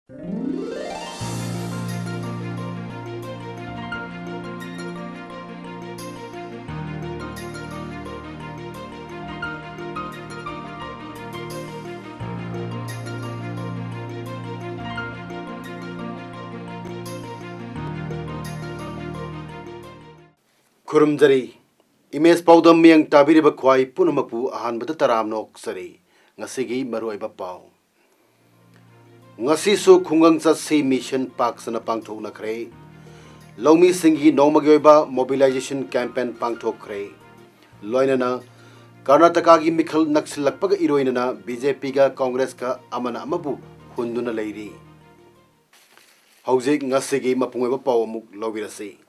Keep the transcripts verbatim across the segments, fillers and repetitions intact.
ꯈꯨꯔꯨꯝꯖꯔꯤ꯫ Image ꯄꯥꯎꯗꯝ ꯃꯤꯠꯌꯦꯡ ꯇꯥꯕꯤꯔꯤꯕ ꯈ꯭ꯋꯥꯏ ꯄꯨꯝꯅꯃꯛꯄꯨ ꯑꯍꯥꯟꯕꯗ ꯇꯔꯥꯝꯅ ꯑꯣꯛꯆꯔꯤ꯫ ꯉꯁꯤꯒꯤ ꯃꯔꯨꯑꯣꯏꯕ ꯄꯥꯎ꯫ ꯉꯁꯤꯁꯨ ꯈꯨꯡꯒꯪ ꯆꯠꯁꯤ ꯃꯤꯁꯟ ꯄꯥꯛ ꯁꯟꯅ ꯄꯥꯡꯊꯣꯛꯅꯈ꯭ꯔꯦ꯫ ꯂꯧꯃꯤꯁꯤꯡꯒꯤ ꯅꯣꯡꯃꯒꯤ ꯑꯣꯏꯕ mobilization campaign ꯄꯥꯡꯊꯣꯛꯈ꯭ꯔꯦ꯫ ꯂꯣꯏꯅꯅ ꯀꯔꯅꯥꯇꯀꯥꯒꯤ ꯃꯤꯈꯜ ꯅꯛꯁꯤꯜꯂꯛꯄꯒ ꯏꯔꯣꯏꯅꯅ ꯕꯤ ꯖꯦ ꯄꯤꯒ ꯀꯣꯡꯒ꯭ꯔꯦꯁꯀ ꯑꯃꯅ ꯑꯃꯕꯨ ꯍꯨꯟꯗꯨꯅ ꯂꯩꯔꯤ꯫ ꯍꯧꯖꯤꯛ ꯉꯁꯤꯒꯤ ꯃꯄꯨꯡ ꯑꯣꯏꯕ ꯄꯥꯎ ꯑꯃꯨꯛ ꯂꯧꯕꯤꯔꯁꯤ꯫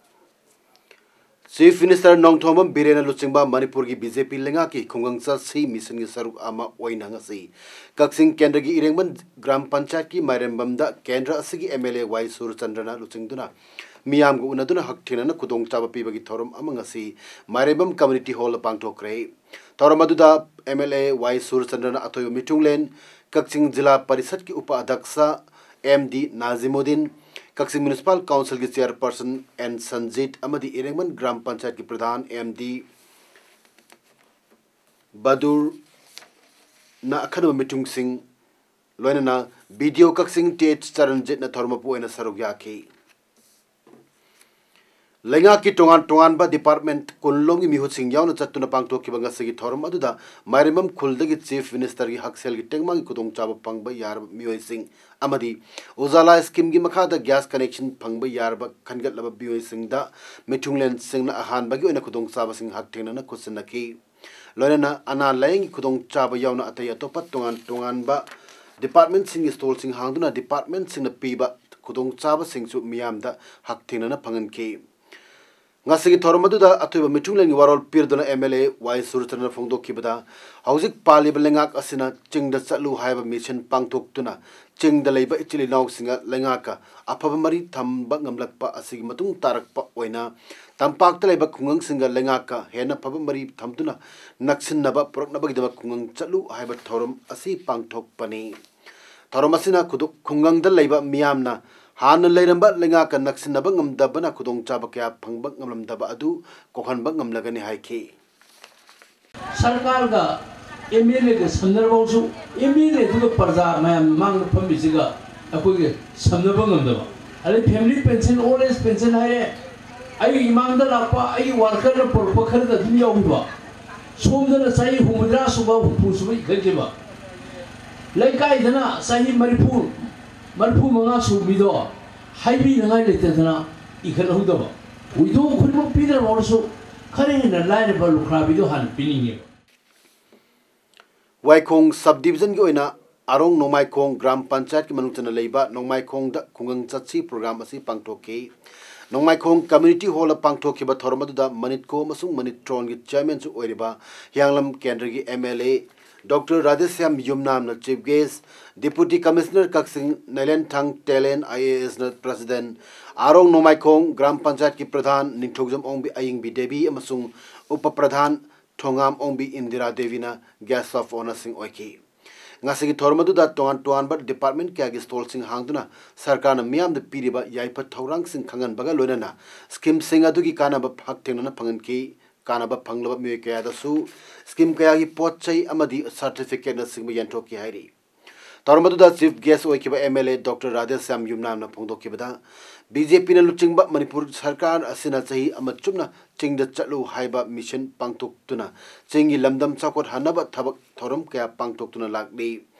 Chief Minister ꯅꯣꯡꯊꯣꯝꯕꯝ ꯕꯤꯔꯦꯟꯅ ꯂꯨꯆꯤꯡꯕ ꯃꯅꯤꯄꯨꯔꯒꯤ ꯕꯤ ꯖꯦ ꯄꯤ ꯂꯩꯉꯥꯛꯀꯤ ꯈꯨꯡꯒꯪ ꯆꯠꯁꯤ ꯃꯤꯁꯟꯒꯤ ꯁꯔꯨꯛ ꯑꯃ ꯑꯣꯏꯅ ꯉꯁꯤ ꯀꯛꯆꯤꯡ ꯀꯦꯟꯗ꯭ꯔꯒꯤ ꯏꯔꯦꯡꯕꯝ ꯒ꯭ꯔꯥꯝ ꯄꯟꯆꯥꯌꯠꯀꯤ ꯃꯥꯏꯔꯦꯝꯕꯝꯗ ꯀꯦꯟꯗ꯭ꯔ ꯑꯁꯤꯒꯤ ꯑꯦꯝ ꯑꯦꯜ ꯑꯦ ꯋꯥꯏ ꯁꯨꯔꯆꯟꯗ꯭ꯔꯅ ꯂꯨꯆꯤꯡꯗꯨꯅ ꯃꯤꯌꯥꯝꯒ ꯎꯅꯗꯨꯅ ꯍꯛꯊꯦꯡꯅꯅ ꯈꯨꯗꯣꯡꯆꯥꯕ ꯄꯤꯕꯒꯤ ꯊꯧꯔꯝ ꯑꯃ ꯉꯁꯤ ꯃꯥꯏꯔꯦꯝꯕꯝ community hall ꯗ ꯄꯥꯡꯊꯣꯛꯈ꯭ꯔꯦ꯫ ꯊꯧꯔꯝ ꯑꯗꯨꯗ ꯑꯦꯝ ꯑꯦꯜ ꯑꯦ ꯋꯥꯏ ꯁꯨꯔꯆꯟꯗ꯭ꯔꯅ ꯑꯊꯣꯏꯕ ꯃꯤꯊꯨꯡꯂꯦꯟ, ꯀꯛꯆꯤꯡ ꯖꯤꯂꯥ ꯄꯔꯤꯁꯠꯀꯤ ꯎꯄ ꯑꯙ꯭ꯌꯛꯁ ꯑꯦꯝ ꯗꯤ ꯅꯥꯖꯤꯃꯨꯗꯤꯟ, ꯀꯛꯆꯤꯡ Municipal Council ꯒꯤ chairperson ꯑꯦꯟ ꯁꯟꯖꯤꯠ ꯑꯃꯗꯤ ꯏꯔꯦꯡꯕꯝ ꯒ꯭ꯔꯥꯝ ꯄꯟꯆꯥꯌꯠꯀꯤ ꯄ꯭ꯔꯙꯥꯟ ꯑꯦꯝ ꯗꯤ ꯕꯗꯨꯔꯅ ꯑꯈꯟꯅꯕ ꯃꯤꯊꯨꯡꯁꯤꯡ, ꯂꯣꯏꯅꯅ ꯕꯤ ꯗꯤ ꯑꯣ ꯀꯛꯆꯤꯡ ꯇꯤ ꯑꯩꯆ ꯆꯔꯟꯖꯤꯠꯅ ꯊꯧꯔꯝ ꯃꯄꯨ ꯑꯣꯏꯅ ꯁꯔꯨꯛ ꯌꯥꯈꯤ꯫ ꯂꯩꯉꯥꯛꯀꯤ ꯇꯣꯉꯥꯟ ꯇꯣꯉꯥꯟꯕ department ꯀꯨꯟꯂꯣꯝꯒꯤ ꯃꯤꯍꯨꯠꯁꯤꯡ ꯌꯥꯎꯅ ꯆꯠꯇꯨꯅ ꯄꯥꯡꯊꯣꯛꯈꯤꯕ ꯉꯁꯤꯒꯤ ꯊꯧꯔꯝ ꯑꯗꯨꯗ ꯃꯥꯏꯔꯦꯝꯕꯝ ꯈꯨꯜꯗꯒꯤ Chief Minister ꯒꯤ ꯍꯛꯁꯦꯜꯒꯤ ꯇꯦꯡꯕꯥꯡꯒꯤ ꯈꯨꯗꯣꯡꯆꯥꯕ ꯐꯪꯕ ꯌꯥꯔꯕ ꯃꯤꯑꯣꯏꯁꯤꯡ ꯑꯃꯗꯤ ꯎꯖꯥꯂꯥ scheme ꯒꯤ ꯃꯈꯥꯗ gas connection ꯐꯪꯕ ꯌꯥꯔꯕ ꯈꯟꯒꯠꯂꯕ ꯃꯤꯑꯣꯏꯁꯤꯡꯗ ꯃꯤꯊꯨꯡꯂꯦꯟꯁꯤꯡꯅ ꯑꯍꯥꯟꯕꯒꯤ ꯑꯣꯏꯅ ꯈꯨꯗꯣꯡꯆꯥꯕꯁꯤꯡ ꯍꯛꯊꯦꯡꯅꯅ ꯈꯨꯠꯁꯤꯟꯅꯈꯤ꯫ ꯂꯣꯏꯅꯅ ꯑꯅꯥ ꯂꯥꯌꯦꯡꯒꯤ ꯈꯨꯗꯣꯡꯆꯥꯕ ꯌꯥꯎꯅ ꯑꯇꯩ ꯑꯇꯣꯞꯄ ꯇꯣꯉꯥꯟ ꯇꯣꯉꯥꯟꯕ department ꯁꯤꯡꯒꯤ stall ꯁꯤꯡ ꯍꯥꯡꯗꯨꯅ department ꯁꯤꯡꯅ ꯄꯤꯕ ꯈꯨꯗꯣꯡꯆꯥꯕꯁꯤꯡꯁꯨ ꯃꯤꯌꯥꯝꯗ ꯍꯛꯊꯦꯡꯅꯅ ꯐꯪꯍꯟꯈꯤ꯫ ꯉꯁꯤꯒꯤ ꯊꯧꯔꯝ ꯑꯗꯨꯗ ꯑꯊꯣꯏꯕ ꯃꯤꯊꯨꯡꯂꯦꯟꯒꯤ ꯋꯥꯔꯣꯜ ꯄꯤꯔꯗꯨꯅ ꯑꯦꯝ ꯑꯦꯜ ꯑꯦ ꯋꯥꯏ ꯁꯨꯔꯆꯟꯗ꯭ꯔꯅ ꯐꯣꯡꯗꯣꯛꯈꯤꯕꯗ, ꯍꯧꯖꯤꯛ ꯄꯥꯜꯂꯤꯕ ꯂꯩꯉꯥꯛ ꯑꯁꯤꯅ ꯆꯤꯡꯗ ꯆꯠꯂꯨ ꯍꯥꯏꯕ ꯃꯤꯁꯟ ꯄꯥꯡꯊꯣꯛꯇꯨꯅ ꯆꯤꯡꯗ ꯂꯩꯕ ꯏꯆꯤꯜ ꯏꯅꯥꯎꯁꯤꯡꯒ ꯂꯩꯉꯥꯛꯀ ꯑꯐꯕ ꯃꯔꯤ ꯊꯝꯕ ꯉꯝꯂꯛꯄ ꯑꯁꯤꯒꯤ ꯃꯇꯨꯡ ꯇꯥꯔꯛꯄ ꯑꯣꯏꯅ ꯇꯝꯄꯥꯛꯇ ꯂꯩꯕ ꯈꯨꯡꯒꯪꯁꯤꯡꯒ ꯂꯩꯉꯥꯛꯀ ꯍꯦꯟꯅ ꯐꯕ ꯃꯔꯤ ꯊꯝꯗꯨꯅ ꯅꯛꯁꯤꯟꯅꯕ ꯄꯨꯔꯛꯅꯕꯒꯤꯗꯃꯛ ꯈꯨꯡꯒꯪ ꯆꯠꯂꯨ ꯍꯥꯏꯕ ꯊꯧꯔꯝ ꯑꯁꯤ ꯄꯥꯡꯊꯣꯛꯄꯅꯤ꯫ ꯊꯧꯔꯝ ꯑꯁꯤꯅ ꯈꯨꯗꯣ-, ꯈꯨꯡꯒꯪꯗ ꯂꯩꯕ ꯃꯤꯌꯥꯝꯅ ꯍꯥꯟꯅ ꯂꯩꯔꯝꯕ ꯂꯩꯉꯥꯛꯀ ꯅꯛꯁꯤꯟꯅꯕ ꯉꯝꯗꯕꯅ ꯈꯨꯗꯣꯡꯆꯥꯕ ꯀꯌꯥ ꯐꯪꯕ ꯉꯝꯂꯝꯗꯕ ꯑꯗꯨ ꯀꯣꯛꯍꯟꯕ ꯉꯝꯂꯒꯅꯤ ꯍꯥꯏꯈꯤ꯫ ꯁꯔꯀꯥꯔꯒ ꯑꯦꯝ ꯑꯦꯜ ꯑꯦꯒ ꯁꯝꯅꯔꯐꯥꯎꯁꯨ ꯑꯦꯝ ꯑꯦꯜ ꯑꯦꯗꯨꯒ ꯄ꯭ꯔꯖꯥ ꯃꯌꯥꯝ ꯃꯥꯡꯗ ꯐꯝꯃꯤꯁꯤꯒ ꯑꯩꯈꯣꯏꯒ ꯁꯝꯅꯕ ꯉꯝꯗꯕ, ꯑꯗꯩ family pension, old age pension ꯍꯥꯏꯔꯦ, ꯑꯩꯒꯤ ꯏꯃꯥꯡꯗ ꯂꯥꯛꯄ ꯑꯩꯒꯤ ꯋꯥꯔꯀꯔꯅ ꯄꯨꯔꯛꯄ ꯈꯔꯗ ꯑꯗꯨꯝ ꯌꯥꯎꯈꯤꯕ, ꯁꯣꯝꯗꯅ ꯆꯍꯤ ꯍꯨꯝꯐꯨꯇꯔꯥ ꯁꯨꯕ, ꯍꯨꯝꯐꯨ ꯁꯨꯕ ꯏꯈꯠꯈꯤꯕ, ꯂꯩꯀꯥꯏꯗꯅ ꯆꯍꯤ ꯃꯔꯤꯐꯨ, ꯃꯔꯤꯐꯨ ꯃꯉꯥ ꯁꯨꯕ ꯃꯤꯗꯣ ꯍꯥꯏꯕꯤꯅꯉꯥꯏ ꯂꯩꯇꯗꯅ ꯏꯈꯠꯍꯧꯗꯕ꯫ ꯋꯤꯗꯣ ꯈꯨꯗꯤꯡꯃꯛ ꯄꯤꯗ꯭ꯔꯕ ꯑꯣꯏꯔꯁꯨ ꯈꯔ ꯍꯦꯟꯅ ꯂꯥꯏꯔꯕ ꯂꯨꯈ꯭ꯔꯥꯕꯤꯗꯣ ꯍꯥꯟꯅ ꯄꯤꯅꯤꯡꯉꯦꯕ꯫ ꯋꯥꯏꯈꯣꯡ ꯁꯕ ꯗꯤꯕꯤꯖꯟꯒꯤ ꯑꯣꯏꯅ ꯑꯔꯣꯡ ꯅꯣꯡꯃꯥꯏꯈꯣꯡ ꯒ꯭ꯔꯥꯝ ꯄꯟꯆꯥꯌꯠꯀꯤ ꯃꯅꯨꯡ ꯆꯟꯅ ꯂꯩꯕ ꯅꯣꯡꯃꯥꯏꯈꯣꯡꯗ ꯈꯨꯡꯒꯪ ꯆꯠꯁꯤ ꯄ꯭ꯔꯣꯒ꯭ꯔꯥꯝ ꯑꯁꯤ ꯄꯥꯡꯊꯣꯛꯈꯤ꯫ ꯅꯣꯡꯃꯥꯏꯈꯣꯡ ꯀꯝꯃ꯭ꯌꯨꯅꯤꯇꯤ ꯍꯣꯜꯗ ꯄꯥꯡꯊꯣꯛꯈꯤꯕ ꯊꯧꯔꯝ ꯑꯗꯨꯗ ꯃꯅꯤꯠꯀꯣ ꯑꯃꯁꯨꯡ ꯃꯅꯤꯠꯇ꯭ꯔꯣꯟꯒꯤ ꯆꯤꯌꯔꯃꯦꯟꯁꯨ ꯑꯣꯏꯔꯤꯕ ꯍꯤꯌꯥꯡꯂꯝ ꯀꯦꯟꯗ꯭ꯔꯒꯤ M L A doctor Radheshyam ꯌꯨꯝꯅꯥꯝꯅ chief guest, deputy commissioner Kakching Neilenthang ꯇꯦꯂꯦꯟ ꯑꯥꯏ ꯑꯦ ꯑꯦꯁꯅ ꯄ꯭ꯔꯁꯤꯗꯦꯟ, ꯑꯥꯔꯣꯡ ꯅꯣꯡꯃꯥꯏꯈꯣꯡ ꯒ꯭ꯔꯥꯝ ꯄꯟꯆꯥꯌꯠꯀꯤ ꯄ꯭ꯔꯙꯥꯟ ꯅꯤꯡꯊꯧꯖꯝ ꯑꯣꯡꯕꯤ ꯑꯌꯤꯡꯕꯤ ꯗꯦꯕꯤ ꯑꯃꯁꯨꯡ ꯎꯄ ꯄ꯭ꯔꯙꯥꯟ ꯊꯣꯉꯥꯝ ꯑꯣꯡꯕꯤ ꯏꯟꯗꯤꯔꯥ ꯗꯦꯕꯤꯅ ꯒꯦꯁ ꯑꯣꯐ ꯑꯣꯅꯔꯁꯤꯡ ꯑꯣꯏꯈꯤ꯫ ꯉꯁꯤꯒꯤ ꯊꯧꯔꯝ ꯑꯗꯨꯗ ꯇꯣꯉꯥꯟ ꯇꯣꯉꯥꯟꯕ ꯗꯤꯄꯥꯔꯠꯃꯦꯟ ꯀꯌꯥꯒꯤ ꯁ꯭ꯇꯣꯜꯁꯤꯡ ꯍꯥꯡꯗꯨꯅ ꯁꯔꯀꯥꯔꯅ ꯃꯤꯌꯥꯝꯗ ꯄꯤꯔꯤꯕ ꯌꯥꯏꯐ ꯊꯧꯔꯥꯡꯁꯤꯡ ꯈꯪꯍꯟꯕꯒ ꯂꯣꯏꯅꯅ ꯁ꯭ꯀꯤꯝꯁꯤꯡ ꯑꯗꯨꯒꯤ ꯀꯥꯟꯅꯕ ꯍꯛꯊꯦꯡꯅꯅ ꯐꯪꯍꯟꯈꯤ꯫ ꯀꯥꯟꯅꯕ ꯐꯪꯂꯕ ꯃꯤꯑꯣꯏ ꯀꯌꯥꯗꯁꯨ ꯁ꯭ꯀꯤꯝ ꯀꯌꯥꯒꯤ ꯄꯣꯠ ꯆꯩ ꯑꯃꯗꯤ ꯁꯥꯔꯇꯤꯐꯤꯀꯦꯠꯅꯆꯤꯡꯕ ꯌꯦꯟꯊꯣꯛꯈꯤ ꯍꯥꯏꯔꯤ꯫ ꯊꯧꯔꯝ ꯑꯗꯨꯗ ꯆꯤꯐ ꯒꯦꯁ ꯑꯣꯏꯈꯤꯕ M L A doctor Radheshyam ꯌꯨꯝꯅꯥꯝꯅ ꯐꯣꯡꯗꯣꯛꯈꯤꯕꯗ, ꯕꯤ ꯖꯦ ꯄꯤꯅ ꯂꯨꯆꯤꯡꯕ ꯃꯅꯤꯄꯨꯔ ꯁꯔꯀꯥꯔ ꯑꯁꯤꯅ ꯆꯍꯤ ꯑꯃ ꯆꯨꯞꯅ ꯆꯤꯡꯗ ꯆꯠꯂꯨ ꯍꯥꯏꯕ ꯃꯤꯁꯟ ꯄꯥꯡꯊꯣꯛꯇꯨꯅ ꯆꯤꯡꯒꯤ ꯂꯝꯗꯝ ꯆꯥꯎꯈꯠꯍꯟꯅꯕ ꯊꯕꯛ ꯊꯧꯔꯝ ꯀꯌꯥ ꯄꯥꯡꯊꯣꯛꯇꯨꯅ ꯂꯥꯛꯂꯤ꯫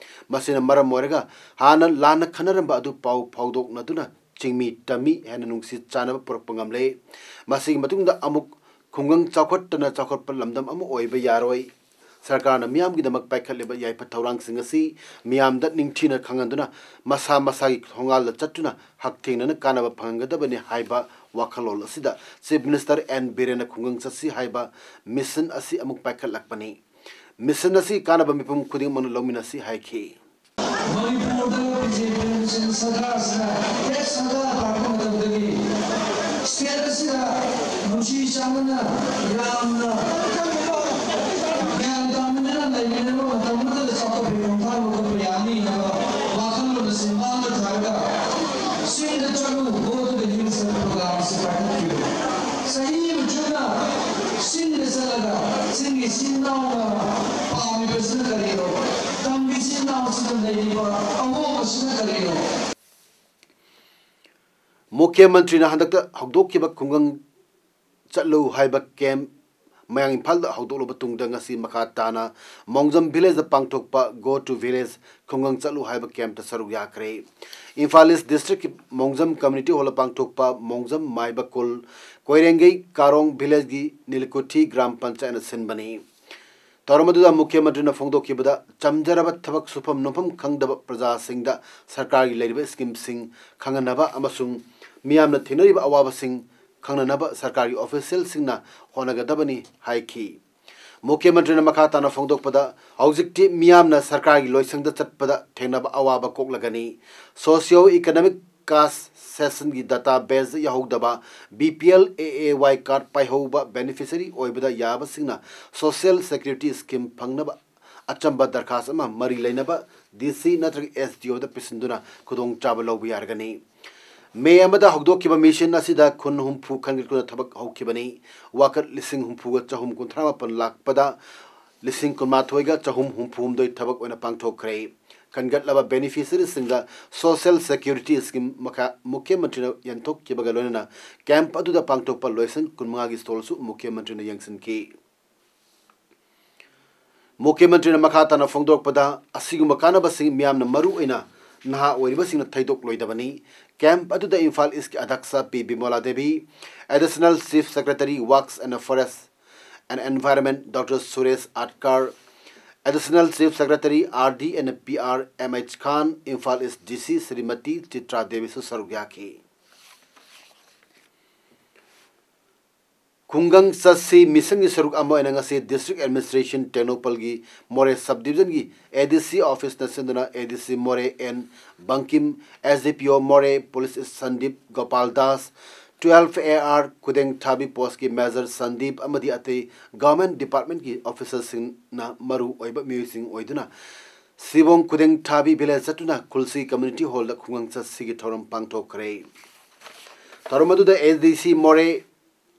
ꯃꯁꯤꯅ ꯃꯔꯝ ꯑꯣꯏꯔꯒ ꯍꯥꯟꯅ ꯂꯥꯟꯅ ꯈꯟꯅꯔꯝꯕ ꯑꯗꯨ ꯄꯥꯎ ꯐꯥꯎꯗꯣꯛꯅꯗꯨꯅ ꯆꯤꯡꯃꯤ ꯇꯝꯃꯤ ꯍꯥꯏꯅ ꯅꯨꯡꯁꯤ ꯆꯥꯟꯅꯕ ꯄꯨꯔꯛꯄ ꯉꯝꯂꯦ꯫ ꯃꯁꯤꯒꯤ ꯃꯇꯨꯡꯗ ꯑꯃꯨꯛ ꯈꯨꯡꯒꯪ ꯆꯥꯎꯈꯠꯇꯅ ꯆꯥꯎꯈꯠꯄ ꯂꯝꯗꯝ ꯑꯃ ꯑꯣꯏꯕ ꯌꯥꯔꯣꯏ꯫ ꯁꯔꯀꯥꯔꯅ ꯃꯤꯌꯥꯝꯒꯤꯗꯃꯛ ꯄꯥꯏꯈꯠꯂꯤꯕ ꯌꯥꯏꯐ ꯊꯧꯔꯥꯡꯁꯤꯡ ꯑꯁꯤ ꯃꯤꯌꯥꯝꯗ ꯅꯤꯡꯊꯤꯅ ꯈꯪꯍꯟꯗꯨꯅ ꯃꯁꯥ ꯃꯁꯥꯒꯤ ꯊꯣꯡꯒꯥꯜꯗ ꯆꯠꯇꯨꯅ ꯍꯛꯊꯦꯡꯅꯅ ꯀꯥꯟꯅꯕ ꯐꯪꯍꯟꯒꯗꯕꯅꯤ ꯍꯥꯏꯕ ꯋꯥꯈꯜꯂꯣꯟ ꯑꯁꯤꯗ ꯆꯤꯐ ꯃꯤꯅꯤꯁꯇꯔ ꯑꯦꯟ ꯕꯤꯔꯦꯟꯅ ꯈꯨꯡꯒꯪ ꯆꯠꯁꯤ ꯍꯥꯏꯕ ꯃꯤꯁꯟ ꯑꯁꯤ ꯑꯃꯨꯛ ꯄꯥꯏꯈꯠꯂꯛꯄꯅꯤ꯫ ꯃꯤꯁꯟ ꯑꯁꯤ ꯀꯥꯟꯅꯕ ꯃꯤꯄꯨꯝ ꯈꯨꯗꯤꯡꯃꯛꯅ ꯂꯧꯃꯤꯟꯅꯁꯤ ꯍꯥꯏꯈꯤ꯫ ꯃꯅꯤꯄꯨꯔꯗ ꯕꯤ ꯖꯦ ꯄꯤ ꯑꯃꯁꯨꯡ ꯁꯔꯀꯥꯔꯁꯤꯅ ꯍꯦꯛ ꯁꯔꯀꯥꯔ ꯄꯥꯏꯔꯛꯄ ꯃꯇꯝꯗꯒꯤ ꯁ꯭ꯇꯦꯠ ꯑꯁꯤꯗ ꯅꯨꯡꯁꯤ ꯆꯥꯟꯅꯅ ꯌꯥꯝꯅ ꯒ꯭ꯌꯥꯟ ꯇꯥꯃꯤꯟꯅꯅ ꯂꯩꯃꯤꯟꯅꯕ ꯃꯇꯝ ꯑꯃꯗ ꯆꯥꯎꯈꯠꯄꯒꯤ ꯈꯣꯡꯊꯥꯡ ꯂꯧꯈꯠꯄ ꯌꯥꯅꯤ ꯍꯥꯏꯕ ꯏꯆꯤꯟ ꯏꯅꯥꯎꯅ ꯄꯥꯝꯃꯤꯕꯁꯤꯅ ꯀꯔꯤꯅꯣ? ꯇꯝꯕ ꯏꯆꯤꯟ ꯏꯅꯥꯎꯁꯤꯗ ꯂꯩꯔꯤꯕ ꯑꯍꯣꯡꯕꯁꯤꯅ ꯀꯔꯤꯅꯣ? ꯃꯨꯈ꯭ꯌ ꯃꯟꯇ꯭ꯔꯤꯅ ꯍꯟꯗꯛꯇ ꯍꯧꯗꯣꯛꯈꯤꯕ ꯈꯨꯡꯒꯪ ꯆꯠꯂꯨ ꯍꯥꯏꯕ ꯀꯦꯝꯞ ꯃꯌꯥꯡ ꯏꯝꯐꯥꯜꯗ ꯍꯧꯗꯣꯛꯂꯕ ꯇꯨꯡꯗ ꯉꯁꯤ ꯃꯈꯥ ꯇꯥꯅ ꯃꯣꯡꯖꯝ ꯚꯤꯂꯦꯖꯗ ꯄꯥꯡꯊꯣꯛꯄ Go to Village ꯈꯨꯡꯒꯪ ꯆꯠꯂꯨ ꯍꯥꯏꯕ ꯀꯦꯝꯞꯇ ꯁꯔꯨꯛ ꯌꯥꯈ꯭ꯔꯦ꯫ ꯏꯝꯐꯥꯜ ꯏꯁ ꯗꯤꯁꯇ꯭ꯔꯤꯛꯀꯤ ꯃꯣꯡꯖꯝ ꯀꯝꯃ꯭ꯌꯨꯅꯤꯇꯤ ꯍꯣꯜꯗ ꯄꯥꯡꯊꯣꯛꯄ ꯃꯣꯡꯖꯝ ꯃꯥꯏꯕ ꯈꯨꯜ ꯀꯣꯏꯔꯦꯡꯒꯩ ꯀꯥꯔꯣꯡ ꯚꯤꯂꯦꯖꯀꯤ ꯅꯤꯂꯤꯀꯨꯊꯤ ꯒ꯭ꯔꯥꯝ ꯄꯟꯆꯥꯌꯠꯅ ꯁꯤꯟꯕꯅꯤ꯫ ꯊꯧꯔꯝ ꯑꯗꯨꯗ ꯃꯨꯈ꯭ꯌ ꯃꯟꯇ꯭ꯔꯤꯅ ꯐꯣꯡꯗꯣꯛꯈꯤꯕꯗ, ꯆꯝꯖꯔꯕ ꯊꯕꯛ ꯁꯨꯐꯝ ꯅꯣꯝꯐꯝ ꯈꯪꯗꯕ ꯄ꯭ꯔꯖꯥꯁꯤꯡꯗ ꯁꯔꯀꯥꯔꯒꯤ ꯂꯩꯔꯤꯕ ꯁ꯭ꯀꯤꯝꯁꯤꯡ ꯈꯪꯍꯟꯅꯕ ꯑꯃꯁꯨꯡ ꯃꯤꯌꯥꯝꯅ ꯊꯦꯡꯅꯔꯤꯕ ꯑꯋꯥꯕꯁꯤꯡ ꯈꯪꯅꯅꯕ ꯁꯔꯀꯥꯔꯒꯤ ꯑꯣꯐꯤꯁꯤꯌꯦꯜꯁꯤꯡꯅ ꯍꯣꯠꯅꯒꯗꯕꯅꯤ ꯍꯥꯏꯈꯤ꯫ ꯃꯨꯈ꯭ꯌ ꯃꯟꯇ꯭ꯔꯤꯅ ꯃꯈꯥ ꯇꯥꯅ ꯐꯣꯡꯗꯣꯛꯄꯗ, ꯍꯧꯖꯤꯛꯇꯤ ꯃꯤꯌꯥꯝꯅ ꯁꯔꯀꯥꯔꯒꯤ ꯂꯣꯏꯁꯪꯗ ꯆꯠꯄꯗ ꯊꯦꯡꯅꯕ ꯑꯋꯥꯕ ꯀꯣꯛꯂꯒꯅꯤ꯫ ꯁꯣꯁꯤꯌꯣ ꯏꯀꯣꯅꯣꯃꯤꯛ ꯀꯥꯁ ꯁꯦꯁꯟꯒꯤ ꯗꯇꯥ ꯕꯦꯁ ꯌꯥꯎꯍꯧꯗꯕ B P L A A Y card ꯄꯥꯏꯍꯧꯕ ꯕꯦꯅꯤꯐꯤꯁꯔꯤ ꯑꯣꯏꯕꯗ ꯌꯥꯕꯁꯤꯡꯅ ꯁꯣꯁꯤꯌꯦꯜ ꯁꯦꯀ꯭ꯌꯨꯔꯤꯇꯤ ꯁ꯭ꯀꯤꯝ ꯐꯪꯅꯕ ꯑꯆꯝꯕ ꯗꯔꯈꯥꯁ ꯑꯃ ꯃꯔꯤ ꯂꯩꯅꯕ ꯗꯤ ꯁꯤ ꯅꯠꯇ꯭ꯔꯒ ꯑꯦꯁ ꯗꯤ ꯑꯣꯗ ꯄꯤꯁꯤꯟꯗꯨꯅ ꯈꯨꯗꯣꯡꯆꯥꯕ ꯂꯧꯕ ꯌꯥꯔꯒꯅꯤ꯫ ꯃꯦ ꯑꯃꯗ ꯍꯧꯗꯣꯛꯈꯤꯕ ꯃꯤꯁꯟ ꯑꯁꯤꯗ ꯈꯨꯟ ꯍꯨꯝꯐꯨ ꯈꯟꯒꯠꯇꯨꯅ ꯊꯕꯛ ꯍꯧꯈꯤꯕꯅꯤ꯫ ꯋꯥꯀꯠ ꯂꯤꯁꯤꯡ ꯍꯨꯝꯐꯨꯒ ꯆꯍꯨꯝ ꯀꯨꯟꯊ꯭ꯔꯥ ꯃꯥꯄꯟ ꯂꯥꯛꯄꯗ ꯂꯤꯁꯤꯡ ꯀꯨꯟꯃꯥꯊꯣꯏꯒ ꯆꯍꯨꯝ ꯍꯨꯝꯐꯨ ꯍꯨꯝꯗꯣꯏ ꯊꯕꯛ ꯑꯣꯏꯅ ꯄꯥꯡꯊꯣꯛꯈ꯭ꯔꯦ꯫ ꯈꯟꯒꯠꯂꯕ ꯕꯦꯅꯤꯐꯤꯁꯔꯤꯁꯤꯡꯗ ꯁꯣꯁꯤꯌꯦꯜ ꯁꯦꯀ꯭ꯌꯨꯔꯤꯇꯤ ꯁ꯭ꯀꯤꯝ ꯃꯈꯥ ꯃꯨꯈ꯭ꯌ ꯃꯟꯇ꯭ꯔꯤꯅ ꯌꯦꯟꯊꯣꯛꯈꯤꯕꯒ ꯂꯣꯏꯅꯅ ꯀꯦꯝꯞ ꯑꯗꯨꯗ ꯄꯥꯡꯊꯣꯛꯄ ꯂꯣꯏꯁꯪ ꯀꯨꯟꯃꯉꯥꯒꯤ ꯁ꯭ꯇꯣꯜꯁꯨ ꯃꯨꯈ꯭ꯌ ꯃꯟꯇ꯭ꯔꯤꯅ ꯌꯦꯡꯁꯤꯟꯈꯤ꯫ ꯃꯨꯈ꯭ꯌ ꯃꯟꯇ꯭ꯔꯤꯅ ꯃꯈꯥ ꯇꯥꯅ ꯐꯣꯡꯗꯣꯔꯛꯄꯗ, ꯑꯁꯤꯒꯨꯝꯕ ꯀꯥꯟꯅꯕꯁꯤꯡ ꯃꯤꯌꯥꯝꯅ ꯃꯔꯨ ꯑꯣꯏꯅ ꯅꯍꯥ ꯑꯣꯏꯔꯤꯕꯁꯤꯡꯅ ꯊꯩꯗꯣꯛꯂꯣꯏꯗꯕꯅꯤ꯫ ꯀꯦꯝꯞ ꯑꯗꯨꯗ ꯏꯝꯐꯥꯜ ꯏꯁꯀꯤ ꯑꯗ꯭ꯌꯛꯁ P Bimola Devi, additional chief secretary works and forest and environment doctor Suresh Atkar, additional chief secretary R D and P R M H Khan, Imphal East D C Shrimati Chitra ꯗꯦꯕꯤꯁꯨ ꯁꯔꯨꯛ ꯌꯥꯈꯤ꯫ ꯈꯨꯡꯒꯪ ꯆꯠꯁꯤ ꯃꯤꯁꯟꯒꯤ ꯁꯔꯨꯛ ꯑꯃ ꯑꯣꯏꯅ ꯉꯁꯤ ꯗꯤꯁꯇ꯭ꯔꯤꯛ ꯑꯦꯗꯃꯤꯅꯤꯁꯇ꯭ꯔꯦꯁꯟ ꯇꯦꯡꯅꯧꯄꯜꯒꯤ ꯃꯣꯔꯦ ꯁꯕ ꯗꯤꯕꯤꯖꯟꯒꯤ ꯑꯦ ꯗꯤ ꯁꯤ ꯑꯣꯐꯤꯁꯅ ꯁꯤꯟꯗꯨꯅ ꯑꯦ ꯗꯤ ꯁꯤ ꯃꯣꯔꯦ and Bangkim, S D P O More, police Sandeep Gopal Das, twelfth A R Khudengthabi ꯄꯣꯁꯀꯤ ꯃꯦꯖꯔ ꯁꯟꯗꯤꯞ ꯑꯃꯗꯤ ꯑꯇꯩ ꯒꯚꯔꯟꯃꯦꯟꯠ ꯗꯤꯄꯥꯔꯠꯃꯦꯟꯠꯀꯤ ꯑꯣꯐꯤꯁꯔꯁꯤꯡꯅ ꯃꯔꯨ ꯑꯣꯏꯕ ꯃꯤꯑꯣꯏꯁꯤꯡ ꯑꯣꯏꯗꯨꯅ ꯁꯤꯕꯣꯡ ꯈꯨꯗꯦꯡꯊꯥꯕꯤ ꯚꯤꯂꯦꯖ ꯆꯠꯇꯨꯅ ꯈꯨꯜꯁꯤ ꯀꯝꯃ꯭ꯌꯨꯅꯤꯇꯤ ꯍꯣꯜꯗ ꯈꯨꯡꯒꯪ ꯆꯠꯁꯤꯒꯤ ꯊꯧꯔꯝ ꯄꯥꯡꯊꯣꯛꯈ꯭ꯔꯦ꯫ ꯊꯧꯔꯝ ꯑꯗꯨꯗ ꯑꯦ ꯗꯤ ꯁꯤ ꯃꯣꯔꯦ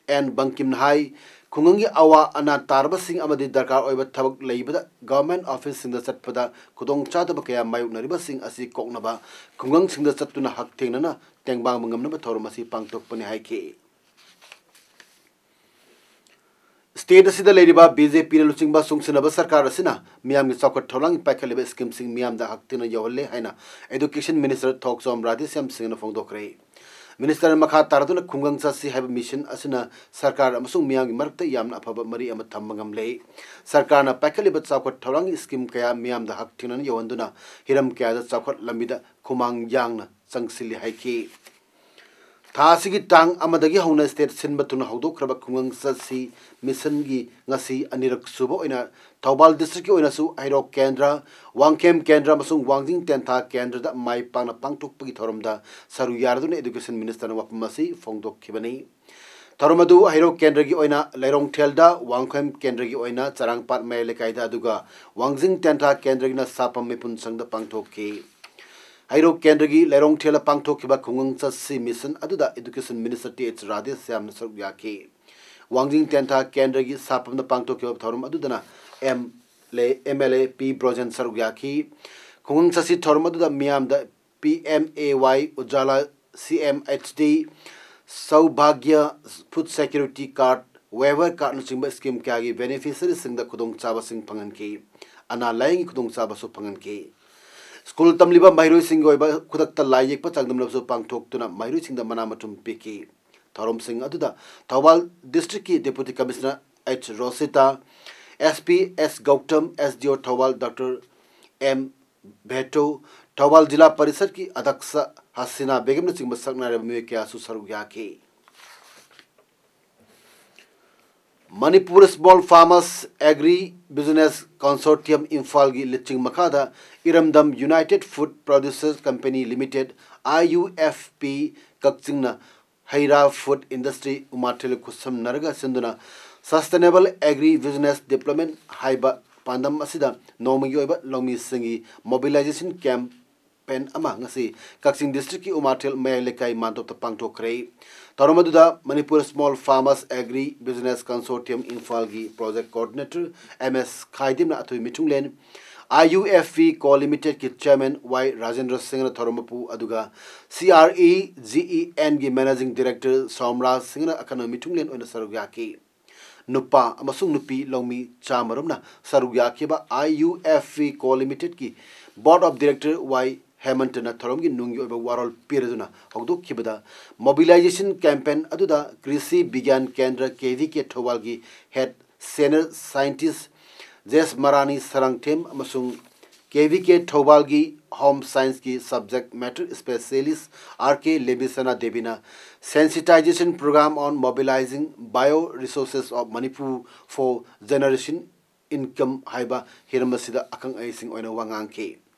ꯑꯦꯟ ꯕꯪꯀꯤꯝꯅ ꯍꯥꯏ, ꯈꯨꯡꯒꯪꯒꯤ ꯑꯋꯥ ꯑꯅꯥ ꯇꯥꯔꯕꯁꯤꯡ ꯑꯃꯗꯤ ꯗꯔꯀꯥꯔ ꯑꯣꯏꯕ ꯊꯕꯛ ꯂꯩꯕꯗ ꯒꯚꯔꯟꯃꯦꯟꯠ ꯑꯣꯐꯤꯁꯁꯤꯡꯗ ꯆꯠꯄꯗ ꯈꯨꯗꯣꯡꯆꯥꯗꯕ ꯀꯌꯥ ꯃꯥꯌꯣꯛꯅꯔꯤꯕꯁꯤꯡ ꯑꯁꯤ ꯀꯣꯛꯅꯕ ꯈꯨꯡꯒꯪꯁꯤꯡꯗ ꯆꯠꯇꯨꯅ ꯍꯛꯊꯦꯡꯅꯅ ꯇꯦꯡꯕꯥꯡꯕ ꯉꯝꯅꯕ ꯊꯧꯔꯝ ꯑꯁꯤ ꯄꯥꯡꯊꯣꯛꯄꯅꯤ ꯍꯥꯏꯈꯤ꯫ ꯁ꯭ꯇꯦꯠ ꯑꯁꯤꯗ ꯂꯩꯔꯤꯕ ꯕꯤ ꯖꯦ ꯄꯤꯅ ꯂꯨꯆꯤꯡꯕ ꯆꯨꯡꯁꯤꯟꯅꯕ ꯁꯔꯀꯥꯔ ꯑꯁꯤꯅ ꯃꯤꯌꯥꯝꯒꯤ ꯆꯥꯎꯈꯠ ꯊꯧꯔꯥꯡꯒꯤ ꯄꯥꯏꯈꯠꯂꯤꯕ ꯁ꯭ꯀꯤꯝꯁꯤꯡ ꯃꯤꯌꯥꯝꯗ ꯍꯛꯊꯦꯡꯅꯅ ꯌꯧꯍꯜꯂꯦ ꯍꯥꯏꯅ ꯑꯦꯗꯨꯀꯦꯁꯟ ꯃꯤꯅꯤꯁꯇꯔ ꯊꯣꯛꯆꯣꯝ ꯔꯥꯙꯦꯁ꯭ꯌꯥꯝ ꯁꯤꯡꯅ ꯐꯣꯡꯗꯣꯛꯈ꯭ꯔꯦ꯫ ꯃꯤꯅꯤꯁꯇꯔꯅ ꯃꯈꯥ ꯇꯥꯔꯗꯨꯅ ꯈꯨꯡꯒꯪ ꯆꯠꯁꯤ ꯍꯥꯏꯕ ꯃꯤꯁꯟ ꯑꯁꯤꯅ ꯁꯔꯀꯥꯔ ꯑꯃꯁꯨꯡ ꯃꯤꯌꯥꯝꯒꯤ ꯃꯔꯛꯇ ꯌꯥꯝꯅ ꯑꯐꯕ ꯃꯔꯤ ꯑꯃ ꯊꯝꯕ ꯉꯝꯂꯦ꯫ ꯁꯔꯀꯥꯔꯅ ꯄꯥꯏꯈꯠꯂꯤꯕ ꯆꯥꯎꯈꯠ ꯊꯧꯔꯥꯡꯒꯤ ꯁ꯭ꯀꯤꯝ ꯀꯌꯥ ꯃꯤꯌꯥꯝꯗ ꯍꯛꯊꯦꯡꯅꯅ ꯌꯧꯍꯟꯗꯨꯅ ꯍꯤꯔꯝ ꯀꯌꯥꯗ ꯆꯥꯎꯈꯠ ꯂꯝꯕꯤꯗ ꯈꯨꯃꯥꯡ ꯌꯥꯡꯅ ꯆꯪꯁꯤꯜꯂꯤ ꯍꯥꯏꯈꯤ꯫ ꯊꯥ ꯑꯁꯤꯒꯤ ꯇꯥꯡ ꯑꯃꯗꯒꯤ ꯍꯧꯅ ꯁ꯭ꯇꯦꯠ ꯁꯤꯟꯕ ꯊꯨꯡꯅ ꯍꯧꯗꯣꯛꯈ꯭ꯔꯕ ꯈꯨꯡꯒꯪ ꯆꯠꯁꯤ ꯃꯤꯁꯟꯒꯤ ꯉꯁꯤ ꯑꯅꯤꯔꯛ ꯁꯨꯕ ꯑꯣꯏꯅ ꯊꯧꯕꯥꯜ ꯗꯤꯁꯇ꯭ꯔꯤꯛꯀꯤ ꯑꯣꯏꯅꯁꯨ ꯍꯩꯔꯣꯛ ꯀꯦꯟꯗ꯭ꯔ, ꯋꯥꯡꯈꯦꯝ ꯀꯦꯟꯗ꯭ꯔ ꯑꯃꯁꯨꯡ ꯋꯥꯡꯖꯤꯡ ꯇꯦꯟꯊꯥ ꯀꯦꯟꯗ꯭ꯔꯗ ꯃꯥꯏ ꯄꯥꯛꯅ ꯄꯥꯡꯊꯣꯛꯄꯒꯤ ꯊꯧꯔꯝꯗ ꯁꯔꯨꯛ ꯌꯥꯔꯗꯨꯅ ꯑꯦꯗꯨꯀꯦꯁꯟ ꯃꯤꯅꯤꯁꯇꯔꯅ ꯋꯥꯐꯝ ꯑꯁꯤ ꯐꯣꯡꯗꯣꯛꯈꯤꯕꯅꯤ꯫ ꯊꯧꯔꯝ ꯑꯗꯨ ꯍꯩꯔꯣꯛ ꯀꯦꯟꯗ꯭ꯔꯒꯤ ꯑꯣꯏꯅ ꯂꯩꯔꯣꯡꯊꯦꯜꯗ, ꯋꯥꯡꯈꯦꯝ ꯀꯦꯟꯗ꯭ꯔꯒꯤ ꯑꯣꯏꯅ ꯆꯔꯥꯡꯄꯥꯠ ꯃꯌꯥꯏ ꯂꯩꯀꯥꯏꯗ, ꯑꯗꯨꯒ ꯋꯥꯡꯖꯤꯡ ꯇꯦꯟꯊꯥ ꯀꯦꯟꯗ꯭ꯔꯒꯤꯅ ꯁꯥꯄꯝ ꯃꯤꯄꯨꯟ ꯁꯪꯗ ꯄꯥꯡꯊꯣꯛꯈꯤ꯫ ꯍꯩꯔꯣꯛ ꯀꯦꯟꯗ꯭ꯔꯒꯤ ꯂꯩꯔꯣꯡꯊꯦꯜꯗ ꯄꯥꯡꯊꯣꯛꯈꯤꯕ ꯈꯨꯡꯒꯪ ꯆꯠꯁꯤ ꯃꯤꯁꯟ ꯑꯗꯨꯗ ꯑꯦꯗꯨꯀꯦꯁꯟ ꯃꯤꯅꯤꯁꯇꯔ ꯇꯤ ꯑꯩꯆ ꯔꯥꯙꯦꯁ꯭ꯌꯥꯝꯅ ꯁꯔꯨꯛ ꯌꯥꯈꯤ꯫ ꯋꯥꯡꯖꯤꯡ ꯇꯦꯟꯊꯥ ꯀꯦꯟꯗ꯭ꯔꯒꯤ ꯁꯥꯄꯝꯗ ꯄꯥꯡꯊꯣꯛꯈꯤꯕ ꯊꯧꯔꯝ ꯑꯗꯨꯗꯅ ꯑꯦꯝ ꯑꯦꯜ ꯑꯦ ꯄꯤ ꯕ꯭ꯔꯣꯖꯦꯟ ꯁꯔꯨꯛ ꯌꯥꯈꯤ꯫ ꯈꯨꯡꯒꯪ ꯆꯠꯁꯤ ꯊꯧꯔꯝ ꯑꯗꯨꯗ ꯃꯤꯌꯥꯝꯗ P M A Y Ujjala, C M H D, Saubhagya, food security card, weaver ꯀꯥꯔꯗꯅꯆꯤꯡꯕ ꯁ꯭ꯀꯤꯝ ꯀꯌꯥꯒꯤ ꯕꯦꯅꯤꯐꯤꯁꯔꯤꯁꯤꯡꯗ ꯈꯨꯗꯣꯡꯆꯥꯕꯁꯤꯡ ꯐꯪꯍꯟꯈꯤ꯫ ꯑꯅꯥ ꯂꯥꯌꯦꯡꯒꯤ ꯈꯨꯗꯣꯡꯆꯥꯕꯁꯨ ꯐꯪꯍꯟꯈꯤ꯫ ꯁ꯭ꯀꯨꯜ ꯇꯝꯂꯤꯕ ꯃꯍꯩꯔꯣꯏꯁꯤꯡꯒꯤ ꯑꯣꯏꯕ ꯈꯨꯗꯛꯇ ꯂꯥꯏ ꯌꯦꯛꯄ ꯆꯥꯡꯗꯝꯅꯕꯁꯨ ꯄꯥꯡꯊꯣꯛꯇꯨꯅ ꯃꯍꯩꯔꯣꯏꯁꯤꯡꯗ ꯃꯅꯥ ꯃꯊꯨꯝ ꯄꯤꯈꯤ꯫ ꯊꯧꯔꯝꯁꯤꯡ ꯑꯗꯨꯗ ꯊꯧꯕꯥꯜ ꯗꯤꯁꯇ꯭ꯔꯤꯛꯀꯤ deputy commissioner H Rosita, S P S Gautam, S D O Thoubal doctor M ꯚꯦꯇꯣ, ꯊꯧꯕꯥꯜ ꯖꯤꯂꯥ ꯄꯔꯤꯁꯠꯀꯤ ꯑꯗ꯭ꯌꯛꯁ ꯍꯁꯤꯅꯥ ꯕꯦꯒꯝꯅꯆꯤꯡꯕ ꯁꯛꯅꯥꯏꯔꯕ ꯃꯤꯑꯣꯏ ꯀꯌꯥꯁꯨ ꯁꯔꯨꯛ ꯌꯥꯈꯤ꯫ Manipur small farmers agri business consortium ꯏꯝꯐꯥꯜꯒꯤ ꯂꯨꯆꯤꯡ ꯃꯈꯥꯗ ꯏꯔꯝꯗꯝ united food producers company limited, I U F P, ꯀꯛꯆꯤꯡꯅ ꯍꯩ ꯔꯥ ꯐꯨꯗ ꯏꯟꯗꯁꯇ꯭ꯔꯤ ꯎꯃꯥꯊꯦꯜ ꯈꯨꯠꯁꯝꯅꯔꯒ ꯁꯤꯟꯗꯨꯅ ꯁꯁꯇꯦꯅꯦꯕꯜ ꯑꯦꯒ꯭ꯔꯤ ꯕꯤꯖꯤꯅꯦꯁ ꯗꯤꯕ꯭ꯂꯞꯃꯦꯟꯠ ꯍꯥꯏꯕ ꯄꯥꯟꯗꯝ ꯑꯁꯤꯗ ꯅꯣꯡꯃꯒꯤ ꯑꯣꯏꯕ ꯂꯧꯃꯤꯁꯤꯡꯒꯤ ꯃꯣꯕꯤꯂꯥꯏꯖꯦꯁꯟ ꯀꯦꯝꯞ ꯄꯦꯟ ꯑꯃ ꯉꯁꯤ ꯀꯛꯆꯤꯡ ꯗꯤꯁꯇ꯭ꯔꯤꯛꯀꯤ ꯎꯃꯥꯊꯦꯜ ꯃꯌꯥꯏ ꯂꯩꯀꯥꯏ ꯃꯥꯟꯗꯣꯞꯇ ꯄꯥꯡꯊꯣꯛꯈ꯭ꯔꯦ꯫ ꯊꯧꯔꯝ ꯑꯗꯨꯗ Manipur small farmers agri business consortium ꯏꯝꯐꯥꯜꯒꯤ ꯄ꯭ꯔꯣꯖꯦꯛ ꯀꯣꯑꯣꯔꯗꯤꯅꯦꯇꯔ ꯑꯦꯝ ꯑꯦꯁ ꯈꯥꯏꯗꯤꯝꯅ ꯑꯊꯣꯏ ꯃꯤꯊꯨꯡꯂꯦꯟ, I U F E co ꯂꯤꯃꯤꯇꯦꯗꯀꯤ ꯆꯦꯌꯔꯃꯦꯟ ꯋꯥꯏ ꯔꯥꯖꯦꯟꯗ꯭ꯔ ꯁꯤꯡꯍꯅ ꯊꯧꯔꯝ ꯃꯄꯨ, ꯑꯗꯨꯒ C R E G E ꯑꯦꯟꯒꯤ managing director ꯁꯣꯝꯔꯥꯖ ꯁꯤꯡꯍꯅ ꯑꯈꯟꯅꯕ ꯃꯤꯊꯨꯡꯂꯦꯟ ꯑꯣꯏꯅ ꯁꯔꯨꯛ ꯌꯥꯈꯤ꯫ ꯅꯨꯄꯥ ꯑꯃꯁꯨꯡ ꯅꯨꯄꯤ ꯂꯧꯃꯤ ꯆꯥꯃꯔꯣꯝꯅ ꯁꯔꯨꯛ ꯌꯥꯈꯤꯕ ꯑꯥꯏ U F E co ꯂꯤꯃꯤꯇꯦꯗꯀꯤ board of director ꯋꯥꯏ ꯍꯦꯃꯟꯇꯅ ꯊꯧꯔꯝꯒꯤ ꯅꯨꯡꯒꯤ ꯑꯣꯏꯕ ꯋꯥꯔꯣꯜ ꯄꯤꯔꯗꯨꯅ ꯍꯧꯗꯣꯛꯈꯤꯕꯗ, ꯃꯣꯕꯤꯂꯥꯏꯖꯦꯁꯟ ꯀꯦꯝꯄꯦꯟ ꯑꯗꯨꯗ ꯀ꯭ꯔꯤꯁꯤ ꯕꯤꯒ꯭ꯌꯥꯟ ꯀꯦꯟꯗ꯭ꯔ, ꯀꯦ ꯚꯤ ꯀꯦ ꯊꯧꯕꯥꯜꯒꯤ head senior scientist Jesmarani Sarangthem ꯑꯃꯁꯨꯡ ꯀꯦ ꯚꯤ ꯀꯦ ꯊꯧꯕꯥꯜꯒꯤ ꯍꯣꯝ ꯁꯥꯏꯟꯁꯀꯤ subject matter specialist R K Lebisna ꯗꯦꯕꯤꯅ Sensitization Program on Mobilizing Bio Resources of Manipur for Generation Income ꯍꯥꯏꯕ ꯍꯤꯔꯝ ꯑꯁꯤꯗ ꯑꯈꯪ ꯑꯍꯩꯁꯤꯡ ꯑꯣꯏꯅ ꯋꯥ ꯉꯥꯡꯈꯤ꯫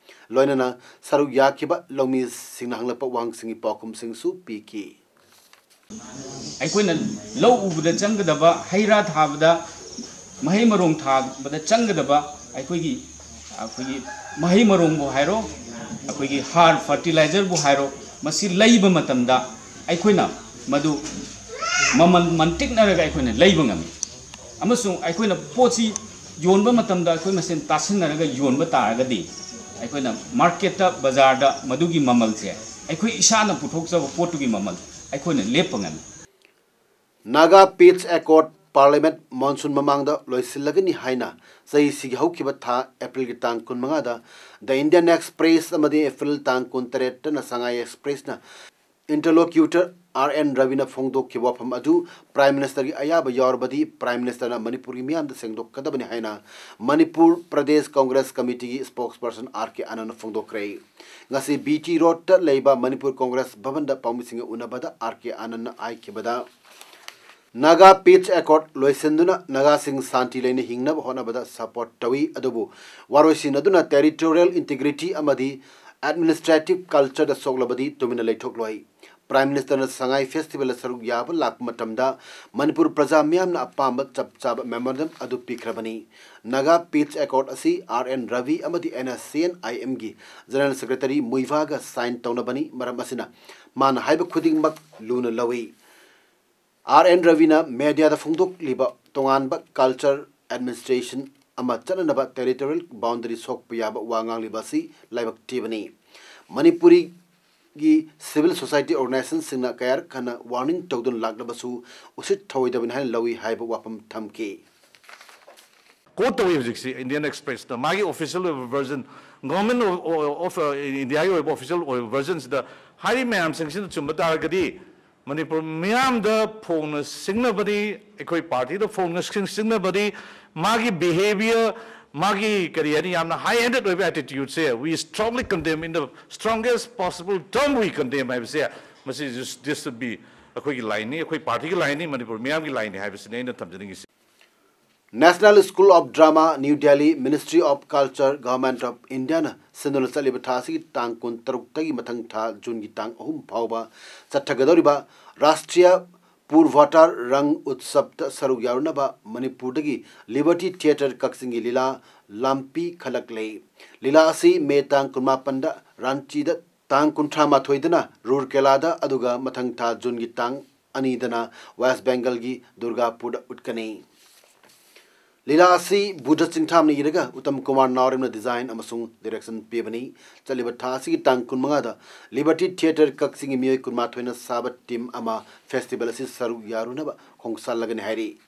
ꯂꯣꯏꯅꯅ ꯁꯔꯨꯛ ꯌꯥꯈꯤꯕ ꯂꯧꯃꯤꯁꯤꯡꯅ ꯍꯪꯂꯛꯄ ꯋꯥꯍꯪꯁꯤꯡꯒꯤ ꯄꯥꯎꯈꯨꯝꯁꯤꯡꯁꯨ ꯄꯤꯈꯤ꯫ ꯑꯩꯈꯣꯏꯅ ꯂꯧ ꯎꯕꯗ ꯆꯪꯒꯗꯕ, ꯍꯩ ꯔꯥ ꯊꯥꯕꯗ, ꯃꯍꯩ ꯃꯔꯣꯡ ꯊꯥꯕꯗ ꯆꯪꯒꯗꯕ ꯑꯩꯈꯣꯏꯒꯤ, ꯑꯩꯈꯣꯏꯒꯤ ꯃꯍꯩ ꯃꯔꯣꯡꯕꯨ ꯍꯥꯏꯔꯣ, ꯑꯩꯈꯣꯏꯒꯤ ꯍꯥꯔ, ꯐꯔꯇꯤꯂꯥꯏꯖꯔꯕꯨ ꯍꯥꯏꯔꯣ, ꯃꯁꯤ ꯂꯩꯕ ꯃꯇꯝꯗ ꯑꯩꯈꯣꯏꯅ ꯃꯗꯨ ꯃꯃꯜ ꯃꯟꯇꯤꯛꯅꯔꯒ ꯑꯩꯈꯣꯏꯅ ꯂꯩꯕ ꯉꯝꯃꯤ꯫ ꯑꯃꯁꯨꯡ ꯑꯩꯈꯣꯏꯅ ꯄꯣꯠꯁꯤ ꯌꯣꯟꯕ ꯃꯇꯝꯗ ꯑꯩꯈꯣꯏ ꯃꯁꯦꯟ ꯇꯥꯁꯤꯟꯅꯔꯒ ꯌꯣꯟꯕ ꯇꯥꯔꯒꯗꯤ, ꯑꯩꯈꯣꯏꯅ ꯃꯥꯔꯀꯦꯠꯇ, ꯕꯖꯥꯔꯗ ꯃꯗꯨꯒꯤ ꯃꯃꯜꯁꯦ, ꯑꯩꯈꯣꯏ ꯏꯁꯥꯅ ꯄꯨꯊꯣꯛꯆꯕ ꯄꯣꯠꯇꯨꯒꯤ ꯃꯃꯜ ꯑꯩꯈꯣꯏꯅ ꯂꯦꯞꯄ ꯉꯝꯃꯤ꯫ ꯅꯥꯒꯥ ꯄꯤꯁ ꯑꯦꯀꯣꯔꯗ ꯄꯥꯔꯂꯤꯌꯥꯃꯦꯟꯠ ꯃꯣꯟꯁꯨꯟ ꯃꯃꯥꯡꯗ ꯂꯣꯏꯁꯤꯜꯂꯒꯅꯤ ꯍꯥꯏꯅ ꯆꯍꯤꯁꯤꯒꯤ ꯍꯧꯈꯤꯕ ꯊꯥ ꯑꯦꯄ꯭ꯔꯤꯜꯒꯤ ꯇꯥꯡ ꯀꯨꯟꯃꯉꯥꯗ The Indian Express ꯑꯃꯗꯤ ꯑꯦꯄ꯭ꯔꯤꯜ ꯇꯥꯡ ꯀꯨꯟꯇꯔꯦꯠꯇꯅ ꯁꯉꯥꯏ ꯑꯦꯛꯁꯄ꯭ꯔꯦꯁꯅ ꯏꯟꯇꯔꯂꯣꯀ꯭ꯌꯨꯇꯔ ꯑꯥꯔ ꯑꯦꯟ ꯔꯕꯤꯅ ꯐꯣꯡꯗꯣꯛꯈꯤꯕ ꯋꯥꯐꯝ ꯑꯗꯨ ꯄ꯭ꯔꯥꯏꯝ ꯃꯤꯅꯤꯁꯇꯔꯒꯤ ꯑꯌꯥꯕ ꯌꯥꯎꯔꯕꯗꯤ ꯄ꯭ꯔꯥꯏꯝ ꯃꯤꯅꯤꯁꯇꯔꯅ ꯃꯅꯤꯄꯨꯔꯒꯤ ꯃꯤꯌꯥꯝꯗ ꯁꯦꯡꯗꯣꯛꯀꯗꯕꯅꯤ ꯍꯥꯏꯅ ꯃꯅꯤꯄꯨꯔ ꯄ꯭ꯔꯗꯦꯁ ꯀꯪꯒ꯭ꯔꯦꯁ ꯀꯃꯤꯇꯤꯒꯤ ꯁ꯭ꯄꯣꯛꯁꯄꯔꯁꯟ ꯑꯥꯔ ꯀꯦ ꯑꯥꯅꯟꯗꯅ ꯐꯣꯡꯗꯣꯛꯈ꯭ꯔꯦ꯫ ꯉꯁꯤ ꯕꯤ ꯇꯤ ꯔꯣꯗꯇ ꯂꯩꯕ ꯃꯅꯤꯄꯨꯔ ꯀꯪꯒ꯭ꯔꯦꯁ ꯚꯕꯟꯗ ꯄꯥꯎꯃꯤꯁꯤꯡꯒ ꯎꯅꯕꯗ ꯑꯥꯔ ꯀꯦ ꯑꯥꯅꯟꯗꯅ ꯍꯥꯏꯈꯤꯕꯗ, ꯅꯥꯒꯥ ꯄꯤꯁ ꯑꯦꯀꯣꯔꯗ ꯂꯣꯏꯁꯤꯟꯗꯨꯅ ꯅꯥꯒꯥꯁꯤꯡ ꯁꯥꯟꯇꯤ ꯂꯩꯅ ꯍꯤꯡꯅꯕ ꯍꯣꯠꯅꯕꯗ ꯁꯄꯣꯔꯠ ꯇꯧꯏ, ꯑꯗꯨꯕꯨ ꯋꯥꯔꯣꯏꯁꯤꯟ ꯑꯗꯨꯅ ꯇꯦꯔꯤꯇꯣꯔꯤꯌꯦꯜ ꯏꯟꯇꯤꯒ꯭ꯔꯤꯇꯤ ꯑꯃꯗꯤ ꯑꯦꯗꯃꯤꯅꯤꯁꯇ꯭ꯔꯦꯇꯤꯚ ꯀꯜꯆꯔꯗ ꯁꯣꯛꯂꯕꯗꯤ ꯇꯨꯃꯤꯟꯅ ꯂꯩꯊꯣꯛꯂꯣꯏ꯫ Prime Ministerꯅ ꯁꯉꯥꯏ Festivalꯗ ꯁꯔꯨꯛ ꯌꯥꯕ ꯂꯥꯛꯄ ꯃꯇꯝꯗ ꯃꯅꯤꯄꯨꯔ ꯄ꯭ꯔꯖꯥ ꯃꯤꯌꯥꯝꯅ ꯑꯄꯥꯝꯕ ꯆꯞ ꯆꯥꯕ memorandum ꯑꯗꯨ ꯄꯤꯈ꯭ꯔꯕꯅꯤ꯫ Naga Peace Accord ꯑꯁꯤ R N Ravi ꯑꯃꯗꯤ N S C N I Mꯒꯤ General Secretary ꯃꯨꯏꯚꯥꯒ sign ꯇꯧꯅꯕꯅꯤ꯫ ꯃꯔꯝ ꯑꯁꯤꯅ ꯃꯥꯅ ꯍꯥꯏꯕ ꯈꯨꯗꯤꯡꯃꯛ ꯂꯨꯅ ꯂꯧꯏ꯫ R N Ravina mediaꯗ ꯐꯣꯡꯗꯣꯛꯂꯤꯕ ꯇꯣꯉꯥꯟꯕ culture administration ꯑꯃ ꯆꯠꯅꯅꯕ territorial boundary ꯁꯣꯛꯄ ꯌꯥꯕ ꯋꯥ ꯉꯥꯡꯂꯤꯕ ꯑꯁꯤ ꯂꯥꯏꯕꯛ ꯊꯤꯕꯅꯤ꯫ ꯃꯅꯤꯄꯨꯔꯤꯒꯤ civil society organizationꯁꯤꯡꯅ ꯀꯌꯥꯔꯛ ꯍꯟꯅ warning ꯇꯧꯗꯨꯅ ꯂꯥꯛꯂꯕꯁꯨ ꯎꯁꯤꯠ ꯊꯧꯑꯣꯏꯗꯕꯅꯤ ꯍꯥꯏꯅ ꯂꯧꯏ ꯍꯥꯏꯕ ꯋꯥꯐꯝ ꯊꯝꯈꯤ꯫ Quote ꯇꯧꯏ ꯍꯧꯖꯤꯛꯁꯤ Indian Expressꯇ, ꯃꯥꯒꯤ official ꯑꯣꯏꯕ version, Government of, of, of Indiaꯒꯤ ꯑꯣꯏꯕ official ꯑꯣꯏꯕ versionꯁꯤꯗ ꯍꯥꯏꯔꯤ ꯃꯌꯥꯝꯁꯤꯡꯁꯤꯅ ꯆꯨꯝꯕ ꯇꯥꯔꯒꯗꯤ ꯃꯅꯤꯄꯨꯔ ꯃꯤꯌꯥꯝꯗ ꯐꯣꯡꯅ ꯁꯤꯡꯅꯕꯅꯤ, ꯑꯩꯈꯣꯏ partyꯗ ꯐꯣꯡꯅ ꯁꯤꯡ- ꯁꯤꯡꯅꯕꯅꯤ꯫ ꯃꯥꯒꯤ behaviour, ꯃꯥꯒꯤ ꯀꯔꯤ ꯍꯥꯏꯅꯤ, ꯌꯥꯝꯅ high handed ꯑꯣꯏꯕ attitudeꯁꯦ we strongly condemn in the strongest possible term we condemn ꯍꯥꯏꯕꯁꯦ, ꯃꯁꯤ this should be ꯑꯩꯈꯣꯏꯒꯤ lineꯅꯤ, ꯑꯩꯈꯣꯏ partyꯒꯤ lineꯅꯤ, ꯃꯅꯤꯄꯨꯔ ꯃꯤꯌꯥꯝꯒꯤ lineꯅꯤ ꯍꯥꯏꯕꯁꯤꯅꯤ ꯑꯩꯅ ꯊꯝꯖꯅꯤꯡꯉꯤꯁꯤ꯫ National School of Drama, New Delhi, Ministry of Culture, Government of Indiaꯅ ꯁꯤꯟꯗꯨꯅ ꯆꯠꯂꯤꯕ ꯊꯥ ꯑꯁꯤꯒꯤ ꯇꯥꯡ ꯀꯨꯟꯇꯔꯨꯛꯇꯒꯤ ꯃꯊꯪ ꯊꯥ Juneꯒꯤ ꯇꯥꯡ ꯑꯍꯨꯝ ꯐꯥꯎꯕ ꯆꯠꯊꯒꯗꯧꯔꯤꯕ ꯔꯥꯁꯇ꯭ꯔꯤꯌ ꯄꯨꯔꯚꯥꯇꯥꯔ ꯔꯪ ꯎꯠꯁꯕꯇ ꯁꯔꯨꯛ ꯌꯥꯔꯨꯅꯕ ꯃꯅꯤꯄꯨꯔꯗꯒꯤ Liberty Theatre ꯀꯛꯆꯤꯡꯒꯤ ꯂꯤꯂꯥ ꯂꯥꯝꯄꯤ ꯈꯜꯂꯛꯂꯦ꯫ ꯂꯤꯂꯥ ꯑꯁꯤ May ꯇꯥꯡ ꯀꯨꯟꯃꯥꯄꯟꯗ ꯔꯥꯟꯆꯤꯗ, ꯇꯥꯡ ꯀꯨꯟꯊ꯭ꯔꯥ ꯃꯥꯊꯣꯏꯗꯅ ꯔꯨꯔꯀꯦꯂꯥꯗ, ꯑꯗꯨꯒ ꯃꯊꯪ ꯊꯥ Juneꯒꯤ ꯇꯥꯡ ꯑꯅꯤꯗꯅ West Bengalꯒꯤ ꯗꯨꯔꯒꯥꯄꯨꯔꯗ ꯎꯠꯀꯅꯤ꯫ ꯂꯤꯂꯥ ꯑꯁꯤ ꯕꯨꯙ ꯆꯤꯡꯊꯥꯝꯅ ꯏꯔꯒ ꯎꯠꯇꯝ ꯀꯨꯃꯥꯔ ꯅꯥꯎꯔꯦꯝꯅ design ꯑꯃꯁꯨꯡ direction ꯄꯤꯕꯅꯤ꯫ ꯆꯠꯂꯤꯕ ꯊꯥ ꯑꯁꯤꯒꯤ ꯇꯥꯡ ꯀꯨꯟꯃꯉꯥꯗ Liberty Theatre ꯀꯛꯆꯤꯡꯒꯤ ꯃꯤꯑꯣꯏ ꯀꯨꯟꯃꯥꯊꯣꯏꯅ ꯁꯥꯕ team ꯑꯃ festival ꯑꯁꯤ ꯁꯔꯨꯛ ꯌꯥꯔꯨꯅꯕ ꯈꯣꯡꯁꯥꯜꯂꯒꯅꯤ ꯍꯥꯏꯔꯤ꯫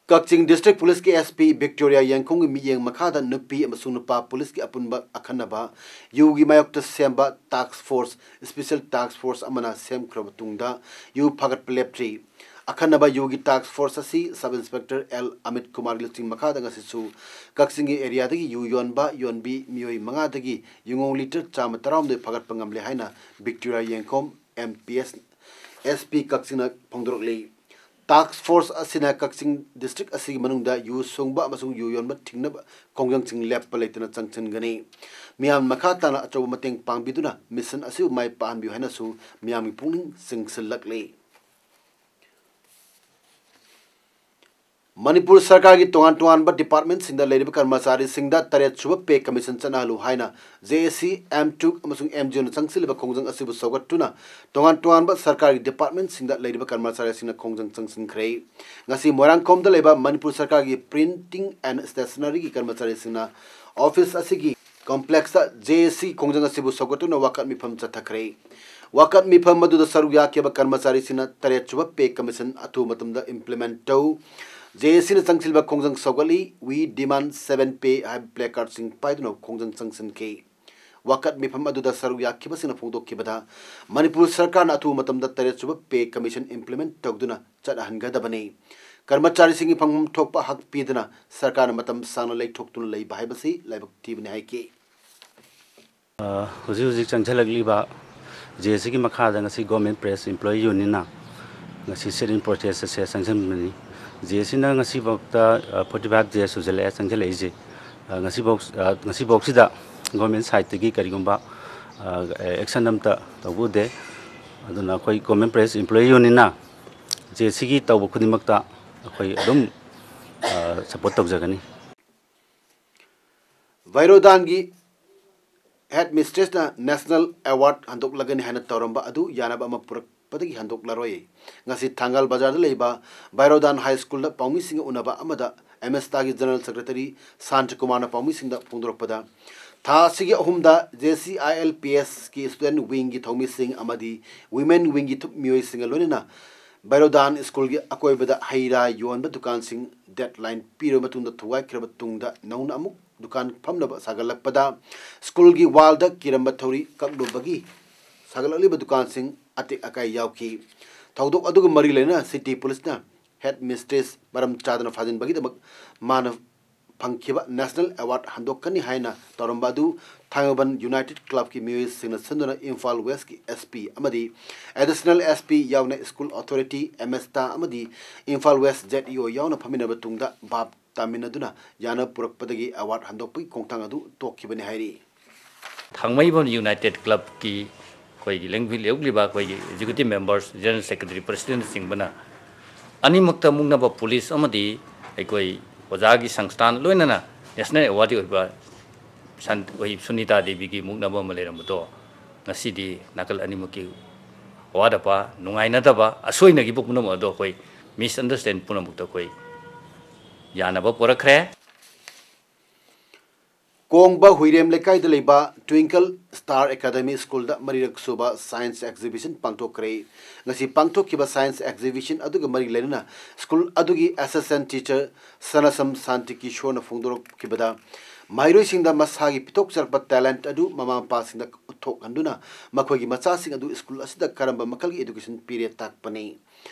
ꯀꯛꯆꯤꯡ district policeꯀꯤ S P Victoria ꯌꯦꯡꯈꯣꯝꯒꯤ ꯃꯤꯠꯌꯦꯡ ꯃꯈꯥꯗ ꯅꯨꯄꯤ ꯑꯃꯁꯨꯡ ꯅꯨꯄꯥ policeꯀꯤ ꯑꯄꯨꯟꯕ ꯑꯈꯟꯅꯕ ꯌꯨꯒꯤ ꯃꯥꯌꯣꯛꯇ ꯁꯦꯝꯕ task force, special task force ꯑꯃꯅ ꯁꯦꯝꯈ꯭ꯔꯕ ꯇꯨꯡꯗ ꯌꯨ ꯐꯥꯒꯠꯄ ꯂꯦꯞꯇ꯭ꯔꯤ꯫ ꯑꯈꯟꯅꯕ ꯌꯨꯒꯤ task force ꯑꯁꯤ Sub Inspector L ꯑꯃꯤꯠ ꯀꯨꯃꯥꯔꯒꯤ ꯂꯨꯆꯤꯡ ꯃꯈꯥꯗ ꯉꯁꯤꯁꯨ ꯀꯛꯆꯤꯡꯒꯤ areaꯗꯒꯤ ꯌꯨ ꯌꯣꯟꯕ, ꯌꯣꯟꯕꯤ ꯃꯤꯑꯣꯏ ꯃꯉꯥꯗꯒꯤ ꯌꯨꯉꯧ litre ꯆꯥꯝꯃ ꯇꯔꯥꯍꯨꯝꯗꯣꯏ ꯐꯥꯒꯠꯄ ꯉꯝꯂꯦ ꯍꯥꯏꯅ Victoria ꯌꯦꯡꯈꯣꯝ, M P S, S P ꯀꯛꯆꯤꯡꯅ ꯐꯣꯡꯗꯣꯔꯛꯂꯤ꯫ Task force ꯑꯁꯤꯅ ꯀꯛꯆꯤꯡ district ꯑꯁꯤꯒꯤ ꯃꯅꯨꯡꯗ ꯌꯨ ꯁꯨꯡꯕ ꯑꯃꯁꯨꯡ ꯌꯨ ꯌꯣꯟꯕ ꯊꯤꯡꯅꯕ ꯈꯣꯡꯖꯪꯁꯤꯡ ꯂꯦꯞꯄ ꯂꯩꯇꯅ ꯆꯪꯁꯤꯟꯒꯅꯤ꯫ ꯃꯤꯌꯥꯝ ꯃꯈꯥ ꯇꯥꯅ ꯑꯆꯧꯕ ꯃꯇꯦꯡ ꯄꯥꯡꯕꯤꯗꯨꯅ mission ꯑꯁꯤꯕꯨ ꯃꯥꯏ ꯄꯥꯛꯍꯟꯕꯤꯌꯨ ꯍꯥꯏꯅꯁꯨ ꯃꯤꯌꯥꯝꯒꯤ ꯄꯨꯛꯅꯤꯡ ꯆꯤꯡꯁꯤꯜꯂꯛꯂꯤ꯫ ꯃꯅꯤꯄꯨꯔ ꯁꯔꯀꯥꯔꯒꯤ ꯇꯣꯉꯥꯟ ꯇꯣꯉꯥꯟꯕ departmentꯁꯤꯡꯗ ꯂꯩꯔꯤꯕ ꯀꯔꯃꯆꯥꯔꯤꯁꯤꯡꯗ ꯇꯔꯦꯠ ꯁꯨꯕ pay commission ꯆꯠꯅꯍꯜꯂꯨ ꯍꯥꯏꯅ JAC, MTUC ꯑꯃꯁꯨꯡ MGUꯅ ꯆꯪꯁꯤꯜꯂꯤꯕ ꯈꯣꯡꯖꯪ ꯑꯁꯤꯕꯨ ꯁꯧꯒꯠꯇꯨꯅ ꯇꯣꯉꯥꯟ ꯇꯣꯉꯥꯟꯕ ꯁꯔꯀꯥꯔꯒꯤ departmentꯁꯤꯡꯗ ꯂꯩꯔꯤꯕ ꯀꯔꯃꯆꯥꯔꯤꯁꯤꯡꯅ ꯈꯣꯡꯖꯪ ꯆꯪꯁꯤꯟꯈ꯭ꯔꯦ꯫ ꯉꯁꯤ ꯃꯣꯏꯔꯥꯡꯈꯣꯝꯗ ꯂꯩꯕ ꯃꯅꯤꯄꯨꯔ ꯁꯔꯀꯥꯔꯒꯤ Printing and Stationeryꯒꯤ ꯀꯔꯃꯆꯥꯔꯤꯁꯤꯡꯅ office ꯑꯁꯤꯒꯤ complexꯇ JAC ꯈꯣꯡꯖꯪ ꯑꯁꯤꯕꯨ ꯁꯧꯒꯠꯇꯨꯅ ꯋꯥꯀꯠ ꯃꯤꯐꯝ ꯆꯠꯊꯈ꯭ꯔꯦ꯫ ꯋꯥꯀꯠ ꯃꯤꯐꯝ ꯑꯗꯨꯗ ꯁꯔꯨꯛ ꯌꯥꯈꯤꯕ ꯀꯔꯃꯆꯥꯔꯤꯁꯤꯡꯅ ꯇꯔꯦꯠ ꯁꯨꯕ pay commission ꯑꯊꯨꯕ ꯃꯇꯝꯗ implement ꯇꯧ꯫ JACꯅ ꯆꯪꯁꯤꯜꯂꯤꯕ ꯈꯣꯡꯖꯪ ꯁꯧꯒꯠꯂꯤ, "We demand seven pay" ꯍꯥꯏꯕ placardꯁꯤꯡ ꯄꯥꯏꯗꯨꯅ ꯈꯣꯡꯖꯪ ꯆꯪꯁꯤꯟꯈꯤ꯫ ꯋꯥꯀꯠ ꯃꯤꯐꯝ ꯑꯗꯨꯗ ꯁꯔꯨꯛ ꯌꯥꯈꯤꯕꯁꯤꯡꯅ ꯐꯣꯡꯗꯣꯛꯈꯤꯕꯗ, ꯃꯅꯤꯄꯨꯔ ꯁꯔꯀꯥꯔꯅ ꯑꯊꯨꯕ ꯃꯇꯝꯗ ꯇꯔꯦꯠ ꯁꯨꯕ pay commission implement ꯇꯧꯗꯨꯅ ꯆꯠꯅꯍꯟꯒꯗꯕꯅꯤ꯫ ꯀꯔꯃꯆꯥꯔꯤꯁꯤꯡꯒꯤ ꯐꯪꯐꯝ ꯊꯣꯛꯄ ꯍꯛ ꯄꯤꯗꯨꯅ ꯁꯔꯀꯥꯔꯅ ꯃꯇꯝ ꯁꯥꯡꯅ ꯂꯩꯊꯣꯛꯇꯨꯅ ꯂꯩꯕ ꯍꯥꯏꯕꯁꯤ ꯂꯥꯏꯕꯛ ꯊꯤꯕꯅꯤ ꯍꯥꯏꯈꯤ꯫ ꯑ, ꯍꯧꯖꯤꯛ ꯍꯧꯖꯤꯛ ꯆꯪꯁꯤꯜꯂꯛꯂꯤꯕ JACꯒꯤ ꯃꯈꯥꯗ ꯉꯁꯤ Government Press Employee Unionꯅ ꯉꯁꯤ sit-in protest ꯑꯁꯦ ꯆꯪꯁꯤꯟꯕꯅꯤ꯫ JACꯅ ꯉꯁꯤꯐꯥꯎꯗ, ꯑ, forty five days ꯁꯨꯖꯜꯂꯛꯑꯦ ꯆꯪꯁꯤꯜꯂꯛꯏꯁꯦ꯫ ꯑ, ꯉꯁꯤꯐꯥꯎ, ꯑ, ꯉꯁꯤꯐꯥꯎꯁꯤꯗ government sideꯇꯒꯤ ꯀꯔꯤꯒꯨꯝꯕ, ꯑ, action ꯑꯝꯇ ꯇꯧꯕ ꯎꯗꯦ꯫ ꯑꯗꯨꯅ ꯑꯩꯈꯣꯏ Government Press Employee Unionꯅ JACꯒꯤ ꯇꯧꯕ ꯈꯨꯗꯤꯡꯃꯛꯇ ꯑꯩꯈꯣꯏ ꯑꯗꯨꯝ, ꯑ, support ꯇꯧꯖꯒꯅꯤ꯫ ꯕꯩꯔꯣꯗꯥꯟꯒꯤ headmistressꯅ national award ꯍꯟꯗꯣꯛꯂꯒꯅꯤ ꯍꯥꯏꯅ ꯇꯧꯔꯝꯕ ꯑꯗꯨ ꯌꯥꯅꯕ ꯑꯃ ꯄꯨꯔꯛꯄꯗꯒꯤ ꯍꯟꯗꯣꯛꯂꯔꯣꯏ꯫ ꯉꯁꯤ ꯊꯥꯡꯒꯥꯜ ꯕꯖꯥꯔꯗ ꯂꯩꯕ ꯕꯩꯔꯣꯗꯥꯟ High Schoolꯗ ꯄꯥꯎꯃꯤꯁꯤꯡꯒ ꯎꯅꯕ ꯑꯃꯗ MSTAꯒꯤ General Secretary ꯁꯥꯟꯇ ꯀꯨꯃꯥꯔꯅ ꯄꯥꯎꯃꯤꯁꯤꯡꯗ ꯐꯣꯡꯗꯣꯔꯛꯄꯗ, ꯊꯥ ꯑꯁꯤꯒꯤ ꯑꯍꯨꯝꯗ JCILPSꯀꯤ student wingꯒꯤ ꯊꯧꯃꯤꯁꯤꯡ ꯑꯃꯗꯤ women wingꯒꯤ ꯊꯨꯞ ꯃꯤꯑꯣꯏꯁꯤꯡꯒ ꯂꯣꯏꯅꯅ ꯕꯩꯔꯣꯗꯥꯟ ꯁ꯭ꯀꯨꯜꯒꯤ ꯑꯀꯣꯏꯕꯗ ꯍꯩ ꯔꯥ ꯌꯣꯟꯕ ꯗꯨꯀꯥꯟꯁꯤꯡ deadline ꯄꯤꯔꯕ ꯃꯇꯨꯡꯗ ꯊꯨꯒꯥꯏꯈ꯭ꯔꯕ ꯇꯨꯡꯗ ꯅꯧꯅ ꯑꯃꯨꯛ ꯗꯨꯀꯥꯟ ꯐꯝꯅꯕ ꯁꯥꯒꯠꯂꯛꯄꯗ ꯁ꯭ꯀꯨꯜꯒꯤ wallꯗ ꯀꯤꯔꯝꯕ ꯊꯧꯔꯤ ꯀꯛꯂꯨꯕꯒꯤ ꯁꯥꯒꯠꯂꯛꯂꯤꯕ ꯗꯨꯀꯥꯟꯁꯤꯡ ꯑꯇꯦꯛ ꯑꯀꯥꯏ ꯌꯥꯎꯈꯤ꯫ ꯊꯧꯗꯣꯛ ꯑꯗꯨꯒ ꯃꯔꯤ ꯂꯩꯅꯅ city policeꯅ headmistress ꯃꯔꯝ ꯆꯥꯗꯅ ꯐꯥꯖꯤꯟꯕꯒꯤꯗꯃꯛ ꯃꯥꯅ ꯐꯪꯈꯤꯕ National Award ꯍꯟꯗꯣꯛꯀꯅꯤ ꯍꯥꯏꯅ ꯇꯧꯔꯝꯕ ꯑꯗꯨ ꯊꯥꯡꯃꯩꯕꯟ United Clubꯀꯤ ꯃꯤꯑꯣꯏꯁꯤꯡꯅ ꯁꯤꯟꯗꯨꯅ ꯏꯝꯐꯥꯜ Westꯀꯤ SP ꯑꯃꯗꯤ Additional SP ꯌꯥꯎꯅ School Authority, MSTA ꯑꯃꯗꯤ ꯏꯝꯐꯥꯜ West ZEO ꯌꯥꯎꯅ ꯐꯝꯃꯤꯟꯅꯕ ꯇꯨꯡꯗ ꯚꯥꯞ ꯇꯥꯃꯤꯟꯅꯗꯨꯅ ꯌꯥꯅꯕ ꯄꯨꯔꯛꯄꯗꯒꯤ award ꯍꯟꯗꯣꯛꯄꯒꯤ ꯈꯣꯡꯊꯥꯡ ꯑꯗꯨ ꯇꯣꯛꯈꯤꯕꯅꯤ ꯍꯥꯏꯔꯤ꯫ ꯊꯥꯡꯃꯩꯕꯟ United Clubꯀꯤ ꯑꯩꯈꯣꯏꯒꯤ ꯂꯦꯡꯕꯤ-, ꯂꯦꯡꯕꯤꯕ ꯑꯩꯈꯣꯏꯒꯤ Executive Members, General Secretary, Presidentꯅꯆꯤꯡꯕꯅ ꯑꯅꯤꯃꯛꯇ ꯃꯨꯛꯅꯕ police ꯑꯃꯗꯤ ꯑꯩꯈꯣꯏ ꯑꯣꯖꯥꯒꯤ ꯁꯪꯁꯊꯥꯟ, ꯂꯣꯏꯅꯅ National Awardee ꯑꯣꯏꯕ ꯁꯟ-, ꯑꯩꯈꯣꯏ ꯁꯨꯅꯤꯇꯥ ꯗꯦꯕꯤꯒꯤ ꯃꯨꯛꯅꯕ ꯑꯃ ꯂꯩꯔꯝꯕꯗꯣ ꯉꯁꯤꯗꯤ ꯅꯥꯀꯜ ꯑꯅꯤꯃꯛꯀꯤ ꯑꯋꯥꯗ ꯑꯄꯥ, ꯅꯨꯡꯉꯥꯏꯅꯗꯕ, ꯑꯁꯣꯏꯅꯈꯤꯕ ꯄꯨꯝꯅꯃꯛ ꯑꯗꯣ ꯑꯩꯈꯣꯏ misunderstand ꯄꯨꯝꯅꯃꯛꯇ ꯑꯩꯈꯣꯏ ꯌꯥꯅꯕ ꯄꯨꯔꯛꯈ꯭ꯔꯦ꯫ ꯀꯣꯡꯕ ꯍꯨꯏꯔꯦꯝ ꯂꯩꯀꯥꯏꯗ ꯂꯩꯕ Twinkle Star Academy Schoolꯗ ꯃꯔꯤꯔꯛ ꯁꯨꯕ Science Exhibition ꯄꯥꯡꯊꯣꯛꯈ꯭ꯔꯦ꯫ ꯉꯁꯤ ꯄꯥꯡꯊꯣꯛꯈꯤꯕ Science Exhibition ꯑꯗꯨꯒ ꯃꯔꯤ ꯂꯩꯅꯅ school ꯑꯗꯨꯒꯤ Assistant Teacher ꯁꯅꯥꯁꯝ ꯁꯥꯟꯇꯤ ꯀꯤꯁꯣꯔꯅ ꯐꯣꯡꯗꯣꯔꯛꯈꯤꯕꯗ, ꯃꯍꯩꯔꯣꯏꯁꯤꯡꯗ ꯃꯁꯥꯒꯤ ꯄꯤꯊꯣꯛꯆꯔꯛꯄ talent ꯑꯗꯨ ꯃꯃꯥ ꯃꯄꯥꯁꯤꯡꯗ ꯎꯠꯊꯣꯛꯍꯟꯗꯨꯅ ꯃꯈꯣꯏꯒꯤ ꯃꯆꯥꯁꯤꯡ ꯑꯗꯨ school ꯑꯁꯤꯗ ꯀꯔꯝꯕ ꯃꯈꯜꯒꯤ education ꯄꯤꯔꯦ ꯇꯥꯛꯄꯅꯤ꯫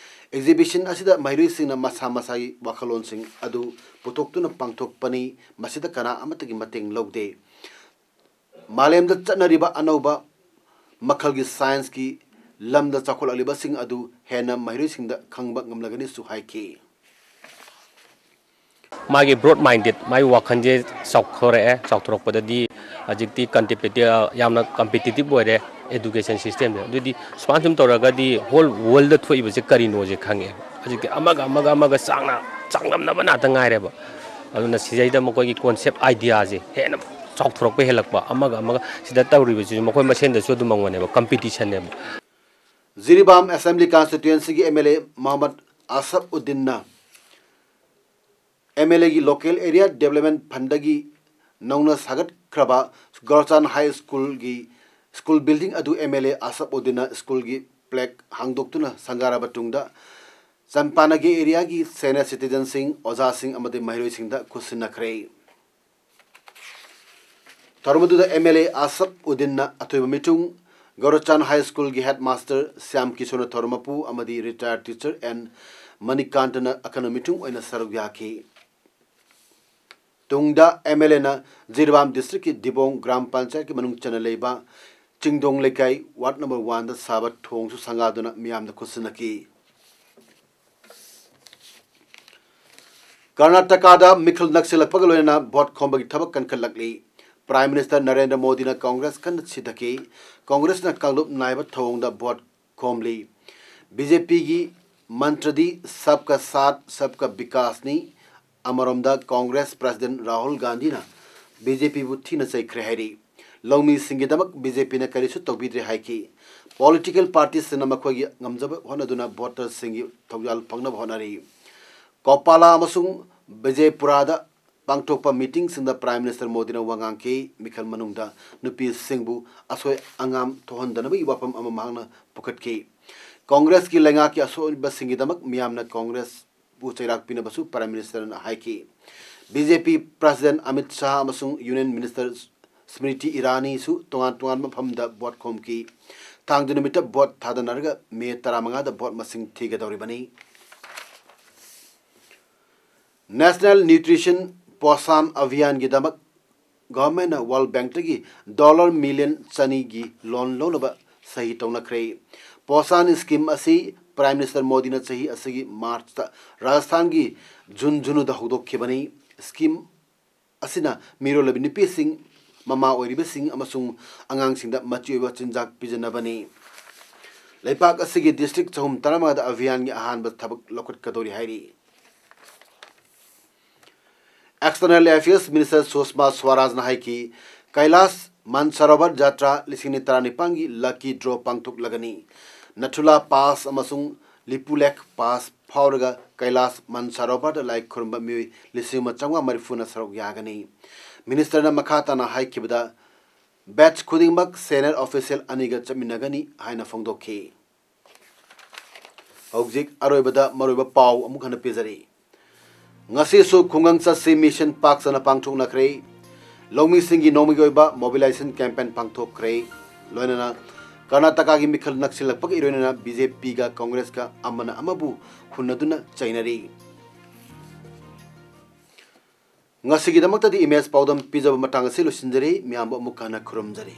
Exhibition ꯑꯁꯤꯗ ꯃꯍꯩꯔꯣꯏꯁꯤꯡꯅ ꯃꯁꯥ ꯃꯁꯥꯒꯤ ꯋꯥꯈꯜꯂꯣꯟꯁꯤꯡ ꯑꯗꯨ ꯄꯨꯊꯣꯛꯇꯨꯅ ꯄꯥꯡꯊꯣꯛꯄꯅꯤ꯫ ꯃꯁꯤꯗ ꯀꯅꯥ ꯑꯃꯠꯇꯒꯤ ꯃꯇꯦꯡ ꯂꯧꯗꯦ꯫ ꯃꯥꯂꯦꯝꯗ ꯆꯠꯅꯔꯤꯕ ꯑꯅꯧꯕ ꯃꯈꯜꯒꯤ scienceꯀꯤ ꯂꯝꯗ ꯆꯥꯎꯈꯠꯂꯛꯂꯤꯕꯁꯤꯡ ꯑꯗꯨ ꯍꯦꯟꯅ ꯃꯍꯩꯔꯣꯏꯁꯤꯡꯗ ꯈꯪꯕ ꯉꯝꯂꯒꯅꯤꯁꯨ ꯍꯥꯏꯈꯤ꯫ ꯃꯥꯒꯤ broad minded, ꯃꯥꯒꯤ ꯋꯥꯈꯜꯁꯦ ꯆꯥꯎꯊꯣꯔꯛꯑꯦ꯫ ꯆꯥꯎꯊꯣꯔꯛꯄꯗꯗꯤ ꯍꯧꯖꯤꯛꯇꯤ competitive, ꯌꯥꯝꯅ competitive ꯑꯣꯏꯔꯦ education systemꯁꯦ꯫ ꯑꯗꯨꯗꯤ ꯁꯨꯃꯥꯏꯅ ꯁꯨꯝ ꯇꯧꯔꯒꯗꯤ whole worldꯗ ꯊꯣꯛꯏꯕꯁꯦ ꯀꯔꯤꯅꯣꯁꯦ ꯈꯪꯉꯦ꯫ ꯍꯧꯖꯤꯛꯇꯤ ꯑꯃꯒ ꯑꯃꯒ ꯑꯃꯒ ꯆꯥꯡꯅ ꯆꯥꯡꯗꯝꯅꯕ ꯉꯥꯛꯇ ꯉꯥꯏꯔꯦꯕ꯫ ꯑꯗꯨꯅ ꯁꯤꯗꯩꯗ ꯃꯈꯣꯏꯒꯤ concept ideaꯁꯦ ꯍꯦꯟꯅ ꯆꯥꯎꯊꯣꯔꯛꯄ ꯍꯦꯜꯂꯛꯄ, ꯑꯃꯒ ꯑꯃꯒ ꯁꯤꯗ ꯇꯧꯔꯤꯕꯁꯤꯁꯨ ꯃꯈꯣꯏ ꯃꯁꯦꯟꯗꯁꯨ ꯑꯗꯨꯝ ꯃꯉꯣꯟꯗꯅꯦꯕ, competitionꯅꯦꯕ꯫ Jiribam Assembly Constituencyꯒꯤ MLA Mohammad Asaf ꯎꯗꯤꯟꯅ MLAꯒꯤ Local Area Development Fundꯗꯒꯤ ꯅꯧꯅ ꯁꯥꯒꯠꯈ꯭ꯔꯕ ꯒꯣꯔꯆꯥꯟ High Schoolꯒꯤ school building ꯑꯗꯨ MLA ꯑꯁꯐ ꯎꯗꯤꯟꯅ schoolꯒꯤ plaque ꯍꯥꯡꯗꯣꯛꯇꯨꯅ ꯁꯪꯒꯥꯔꯕ ꯇꯨꯡꯗ ꯆꯝꯄꯥꯅꯒꯤ areaꯒꯤ senior citizenꯁꯤꯡ, ꯑꯣꯖꯥꯁꯤꯡ ꯑꯃꯗꯤ ꯃꯍꯩꯔꯣꯏꯁꯤꯡꯗ ꯈꯨꯠꯁꯤꯟꯅꯈ꯭ꯔꯦ꯫ ꯊꯧꯔꯝ ꯑꯗꯨꯗ MLA ꯑꯁꯐ ꯎꯗꯤꯟꯅ ꯑꯊꯣꯏꯕ ꯃꯤꯊꯨꯡ, ꯒꯧꯔꯆꯥꯟ High Schoolꯒꯤ headmaster ꯁ꯭ꯌꯥꯝ ꯀꯤꯁꯣꯔꯅ ꯊꯧꯔꯝ ꯃꯄꯨ ꯑꯃꯗꯤ retired teacher N ꯃꯅꯤꯀꯥꯟꯇꯅ ꯑꯈꯟꯅ ꯃꯤꯊꯨꯡ ꯑꯣꯏꯅ ꯁꯔꯨꯛ ꯌꯥꯈꯤ꯫ ꯇꯨꯡꯗ ꯑꯦꯝ ꯑꯦꯜ ꯑꯦꯅ ꯖꯤꯔꯤꯕꯥꯝ ꯗꯤꯁꯇ꯭ꯔꯤꯛꯀꯤ ꯗꯤꯕꯣꯡ ꯒ꯭ꯔꯥꯝ ꯄꯟꯆꯥꯌꯠꯀꯤ ꯃꯅꯨꯡ ꯆꯟꯅ ꯂꯩꯕ ꯆꯤꯡꯗꯣꯡ ꯂꯩꯀꯥꯏ ꯋꯥꯔꯗ ꯅꯝꯕꯔ ꯋꯥꯟꯗ ꯁꯥꯕ ꯊꯣꯡꯁꯨ ꯁꯪꯒꯥꯗꯨꯅ ꯃꯤꯌꯥꯝꯗ ꯈꯨꯠꯁꯤꯟꯅꯈꯤ꯫ ꯀꯔꯅꯥꯇꯀꯥꯗ ꯃꯤꯈꯜ ꯅꯛꯁꯤꯜꯂꯛꯄꯒ ꯂꯣꯏꯅꯅ ꯚꯣꯠ ꯈꯣꯝꯕꯒꯤ ꯊꯕꯛ ꯀꯟꯈꯠꯂꯛꯂꯤ꯫ ꯄ꯭ꯔꯥꯏꯝ ꯃꯤꯅꯤꯁꯇꯔ ꯅꯔꯦꯟꯗ꯭ꯔ ꯃꯣꯗꯤꯅ ꯀꯣꯡꯒ꯭ꯔꯦꯁ ꯀꯟꯅ ꯁꯤꯊꯈꯤ꯫ ꯀꯣꯡꯒ꯭ꯔꯦꯁꯅ ꯀꯥꯡꯂꯨꯞ ꯅꯥꯏꯕ ꯊꯧꯑꯣꯡꯗ ꯚꯣꯠ ꯈꯣꯝꯂꯤ꯫ ꯕꯤ ꯖꯦ ꯄꯤꯒꯤ ꯃꯟꯇ꯭ꯔꯗꯤ ꯁꯕꯀꯥ ꯁꯥꯊ ꯁꯕꯀꯥ ꯕꯤꯀꯥꯁꯅꯤ꯫ ꯑꯃꯔꯣꯝꯗ ꯀꯣꯡꯒ꯭ꯔꯦꯁ ꯄ꯭ꯔꯁꯤꯗꯦꯟ ꯔꯥꯍꯨꯜ ꯒꯥꯟꯙꯤꯅ ꯕꯤ ꯖꯦ ꯄꯤꯕꯨ ꯊꯤꯅ ꯆꯩꯈ꯭ꯔꯦ ꯍꯥꯏꯔꯤ꯫ ꯂꯧꯃꯤꯁꯤꯡꯒꯤꯗꯃꯛ ꯕꯤ ꯖꯦ ꯄꯤꯅ ꯀꯔꯤꯁꯨ ꯇꯧꯕꯤꯗ꯭ꯔꯦ ꯍꯥꯏꯈꯤ꯫ ꯄꯣꯂꯤꯇꯤꯀꯦꯜ ꯄꯥꯔꯇꯤꯁꯤꯡꯅ ꯃꯈꯣꯏꯒꯤ ꯉꯝꯖꯕ ꯍꯣꯠꯅꯗꯨꯅ ꯚꯣꯇꯔꯁꯤꯡꯒꯤ ꯊꯧꯖꯥꯜ ꯐꯪꯅꯕ ꯍꯣꯠꯅꯔꯤ꯫ ꯀꯣꯄꯥꯂꯥ ꯑꯃꯁꯨꯡ ꯕꯤꯖꯦꯄꯨꯔꯥꯗ ꯄꯥꯡꯊꯣꯛꯄ ꯃꯤꯇꯤꯡꯁꯤꯡꯗ ꯄ꯭ꯔꯥꯏꯝ ꯃꯤꯅꯤꯁꯇꯔ ꯃꯣꯗꯤꯅ ꯋꯥ ꯉꯥꯡꯈꯤ꯫ ꯃꯤꯈꯜ ꯃꯅꯨꯡꯗ ꯅꯨꯄꯤꯁꯤꯡꯕꯨ ꯑꯁꯣꯏ ꯑꯉꯥꯝ ꯊꯣꯛꯍꯟꯗꯅꯕꯒꯤ ꯋꯥꯐꯝ ꯑꯃ ꯃꯍꯥꯛꯅ ꯄꯨꯈꯠꯈꯤ꯫ ꯀꯣꯡꯒ꯭ꯔꯦꯁꯀꯤ ꯂꯩꯉꯥꯛꯀꯤ ꯑꯁꯣꯏꯕꯁꯤꯡꯒꯤꯗꯃꯛ ꯃꯤꯌꯥꯝꯅ ꯀꯣꯡꯒ꯭ꯔꯦꯁ ꯄꯨ ꯆꯩꯔꯥꯛ ꯄꯤꯅꯕꯁꯨ ꯄ꯭ꯔꯥꯏꯝ ꯃꯤꯅꯤꯁꯇꯔꯅ ꯍꯥꯏꯈꯤ꯫ ꯕꯤ ꯖꯦ ꯄꯤ ꯄ꯭ꯔꯁꯤꯗꯦꯟ ꯑꯃꯤꯠ ꯁꯥꯍ ꯑꯃꯁꯨꯡ ꯌꯨꯅꯤꯌꯟ ꯃꯤꯅꯤꯁꯇꯔ ꯁ꯭ꯃ꯭ꯔꯤꯇꯤ ꯏꯔꯥꯅꯤꯁꯨ ꯇꯣꯉꯥꯟ ꯇꯣꯉꯥꯟꯕ ꯃꯐꯝꯗ ꯚꯣꯠ ꯈꯣꯝꯈꯤ꯫ ꯊꯥꯡꯖ ꯅꯨꯃꯤꯠꯇ ꯚꯣꯠ ꯊꯥꯗꯅꯔꯒ ꯃꯦ ꯇꯔꯥꯃꯉꯥꯗ ꯚꯣꯠ ꯃꯁꯤꯡ ꯊꯤꯒꯗꯧꯔꯤꯕꯅꯤ꯫ ꯅꯦꯁꯅꯦꯜ ꯅ꯭ꯌꯨꯇ꯭ꯔꯤꯁꯟ ꯄꯣꯁꯥꯟ ꯑꯚꯤꯌꯥꯟꯒꯤꯗꯃꯛ ꯒꯚꯔꯟꯃꯦꯟꯠꯅ ꯋꯥꯔꯜꯗ ꯕꯦꯡꯛꯇꯒꯤ ꯗꯣꯂꯔ ꯃꯤꯂꯤꯌꯟ ꯆꯅꯤꯒꯤ ꯂꯣꯟ ꯂꯧꯅꯕ ꯁꯍꯤ ꯇꯧꯅꯈ꯭ꯔꯦ꯫ ꯄꯣꯁꯥꯟ ꯁ꯭ꯀꯤꯝ ꯑꯁꯤ ꯄ꯭ꯔꯥꯏꯝ ꯃꯤꯅꯤꯁꯇꯔ ꯃꯣꯗꯤꯅ ꯆꯍꯤ ꯑꯁꯤꯒꯤ ꯃꯥꯔꯆꯇ ꯔꯥꯖꯁꯊꯥꯟꯒꯤ ꯖꯨꯟꯖꯨꯅꯨꯗ ꯍꯧꯗꯣꯛꯈꯤꯕꯅꯤ꯫ ꯁ꯭ꯀꯤꯝ ꯑꯁꯤꯅ ꯃꯤꯔꯣꯜꯂꯕꯤ ꯅꯨꯄꯤꯁꯤꯡ, ꯃꯃꯥ ꯑꯣꯏꯔꯤꯕꯁꯤꯡ ꯑꯃꯁꯨꯡ ꯑꯉꯥꯡꯁꯤꯡꯗ ꯃꯆꯤ ꯑꯣꯏꯕ ꯆꯤꯟꯖꯥꯛ ꯄꯤꯖꯅꯕꯅꯤ꯫ ꯂꯩꯄꯥꯛ ꯑꯁꯤꯒꯤ ꯗꯤꯁꯇ꯭ꯔꯤꯛ ꯆꯍꯨꯝ ꯇꯔꯥꯃꯉꯥꯗ ꯑꯚꯤꯌꯥꯟꯒꯤ ꯑꯍꯥꯟꯕ ꯊꯕꯛ ꯂꯧꯈꯠꯀꯗꯧꯔꯤ ꯍꯥꯏꯔꯤ꯫ ꯑꯦꯛꯁꯇꯔꯅꯦꯜ ꯑꯦꯐꯤꯌꯔꯁ ꯃꯤꯅꯤꯁꯇꯔ ꯁꯨꯁꯃꯥ ꯁ꯭ꯋꯥꯔꯥꯖꯅ ꯍꯥꯏꯈꯤ, ꯀꯩꯂꯥꯁ ꯃꯥꯟꯁꯥꯔꯣꯚꯔ ꯖꯥꯇ꯭ꯔꯥ ꯂꯤꯁꯤꯡ ꯑꯅꯤ ꯇꯔꯥꯅꯤꯄꯥꯟꯒꯤ ꯂꯛꯀꯤ ꯗ꯭ꯔꯣ ꯄꯥꯡꯊꯣꯛꯂꯒꯅꯤ꯫ ꯅꯊꯨꯂꯥ ꯄꯥꯁ ꯑꯃꯁꯨꯡ ꯂꯤꯄꯨꯂꯦꯈ ꯄꯥꯁ ꯐꯥꯎꯔꯒ ꯀꯩꯂꯥꯁ ꯃꯥꯟꯁꯥꯔꯣꯚꯔꯗ ꯂꯥꯏ ꯈꯨꯔꯨꯝꯕ ꯃꯤꯑꯣꯏ ꯂꯤꯁꯤꯡ ꯑꯃ ꯆꯥꯝꯃꯉꯥ ꯃꯔꯤꯐꯨꯅ ꯁꯔꯨꯛ ꯌꯥꯒꯅꯤ꯫ ꯃꯤꯅꯤꯁꯇꯔꯅ ꯃꯈꯥ ꯇꯥꯅ ꯍꯥꯏꯈꯤꯕꯗ, ꯕꯦꯠꯆ ꯈꯨꯗꯤꯡꯃꯛ ꯁꯦꯅꯤꯌꯔ ꯑꯣꯐꯤꯁꯤꯌꯦꯜ ꯑꯅꯤꯒ ꯆꯠꯃꯤꯟꯅꯒꯅꯤ ꯍꯥꯏꯅ ꯐꯣꯡꯗꯣꯛꯈꯤ꯫ ꯍꯧꯖꯤꯛ ꯑꯔꯣꯏꯕꯗ ꯃꯔꯨꯑꯣꯏꯕ ꯄꯥꯎ ꯑꯃꯨꯛ ꯍꯟꯅ ꯄꯤꯖꯔꯤ꯫ ꯉꯁꯤꯁꯨ ꯈꯨꯡꯒꯪ ꯆꯠꯁꯤ ꯃꯤꯁꯟ ꯄꯥꯛ ꯆꯥꯎꯅ ꯄꯥꯡꯊꯣꯛꯅꯈ꯭ꯔꯦ꯫ ꯂꯧꯃꯤꯁꯤꯡꯒꯤ ꯅꯣꯡꯃꯒꯤ ꯑꯣꯏꯕ ꯃꯣꯕꯤꯂꯥꯏꯖꯦꯁꯟ ꯀꯦꯝꯄꯦꯟ ꯄꯥꯡꯊꯣꯛꯈ꯭ꯔꯦ꯫ ꯂꯣꯏꯅꯅ ꯀꯔꯅꯥꯇꯀꯥꯒꯤ ꯃꯤꯈꯜ ꯅꯛꯁꯤꯜꯂꯛꯄꯒ ꯏꯔꯣꯏꯅꯅ ꯕꯤ ꯖꯦ ꯄꯤꯒ ꯀꯣꯡꯒ꯭ꯔꯦꯁꯀ ꯑꯃꯅ ꯑꯃꯕꯨ ꯍꯨꯟꯅꯗꯨꯅ ꯆꯩꯅꯔꯤ꯫ ꯉꯁꯤꯒꯤꯗꯃꯛꯇꯗꯤ ꯏꯃꯦꯖ ꯄꯥꯎꯗꯝ ꯄꯤꯖꯕ ꯃꯇꯥꯡ ꯑꯁꯤ ꯂꯣꯏꯁꯤꯟꯖꯔꯤ꯫ ꯃꯤꯌꯥꯝꯕꯨ ꯑꯃꯨꯛ ꯍꯟꯅ ꯈꯨꯔꯨꯝꯖꯔꯤ꯫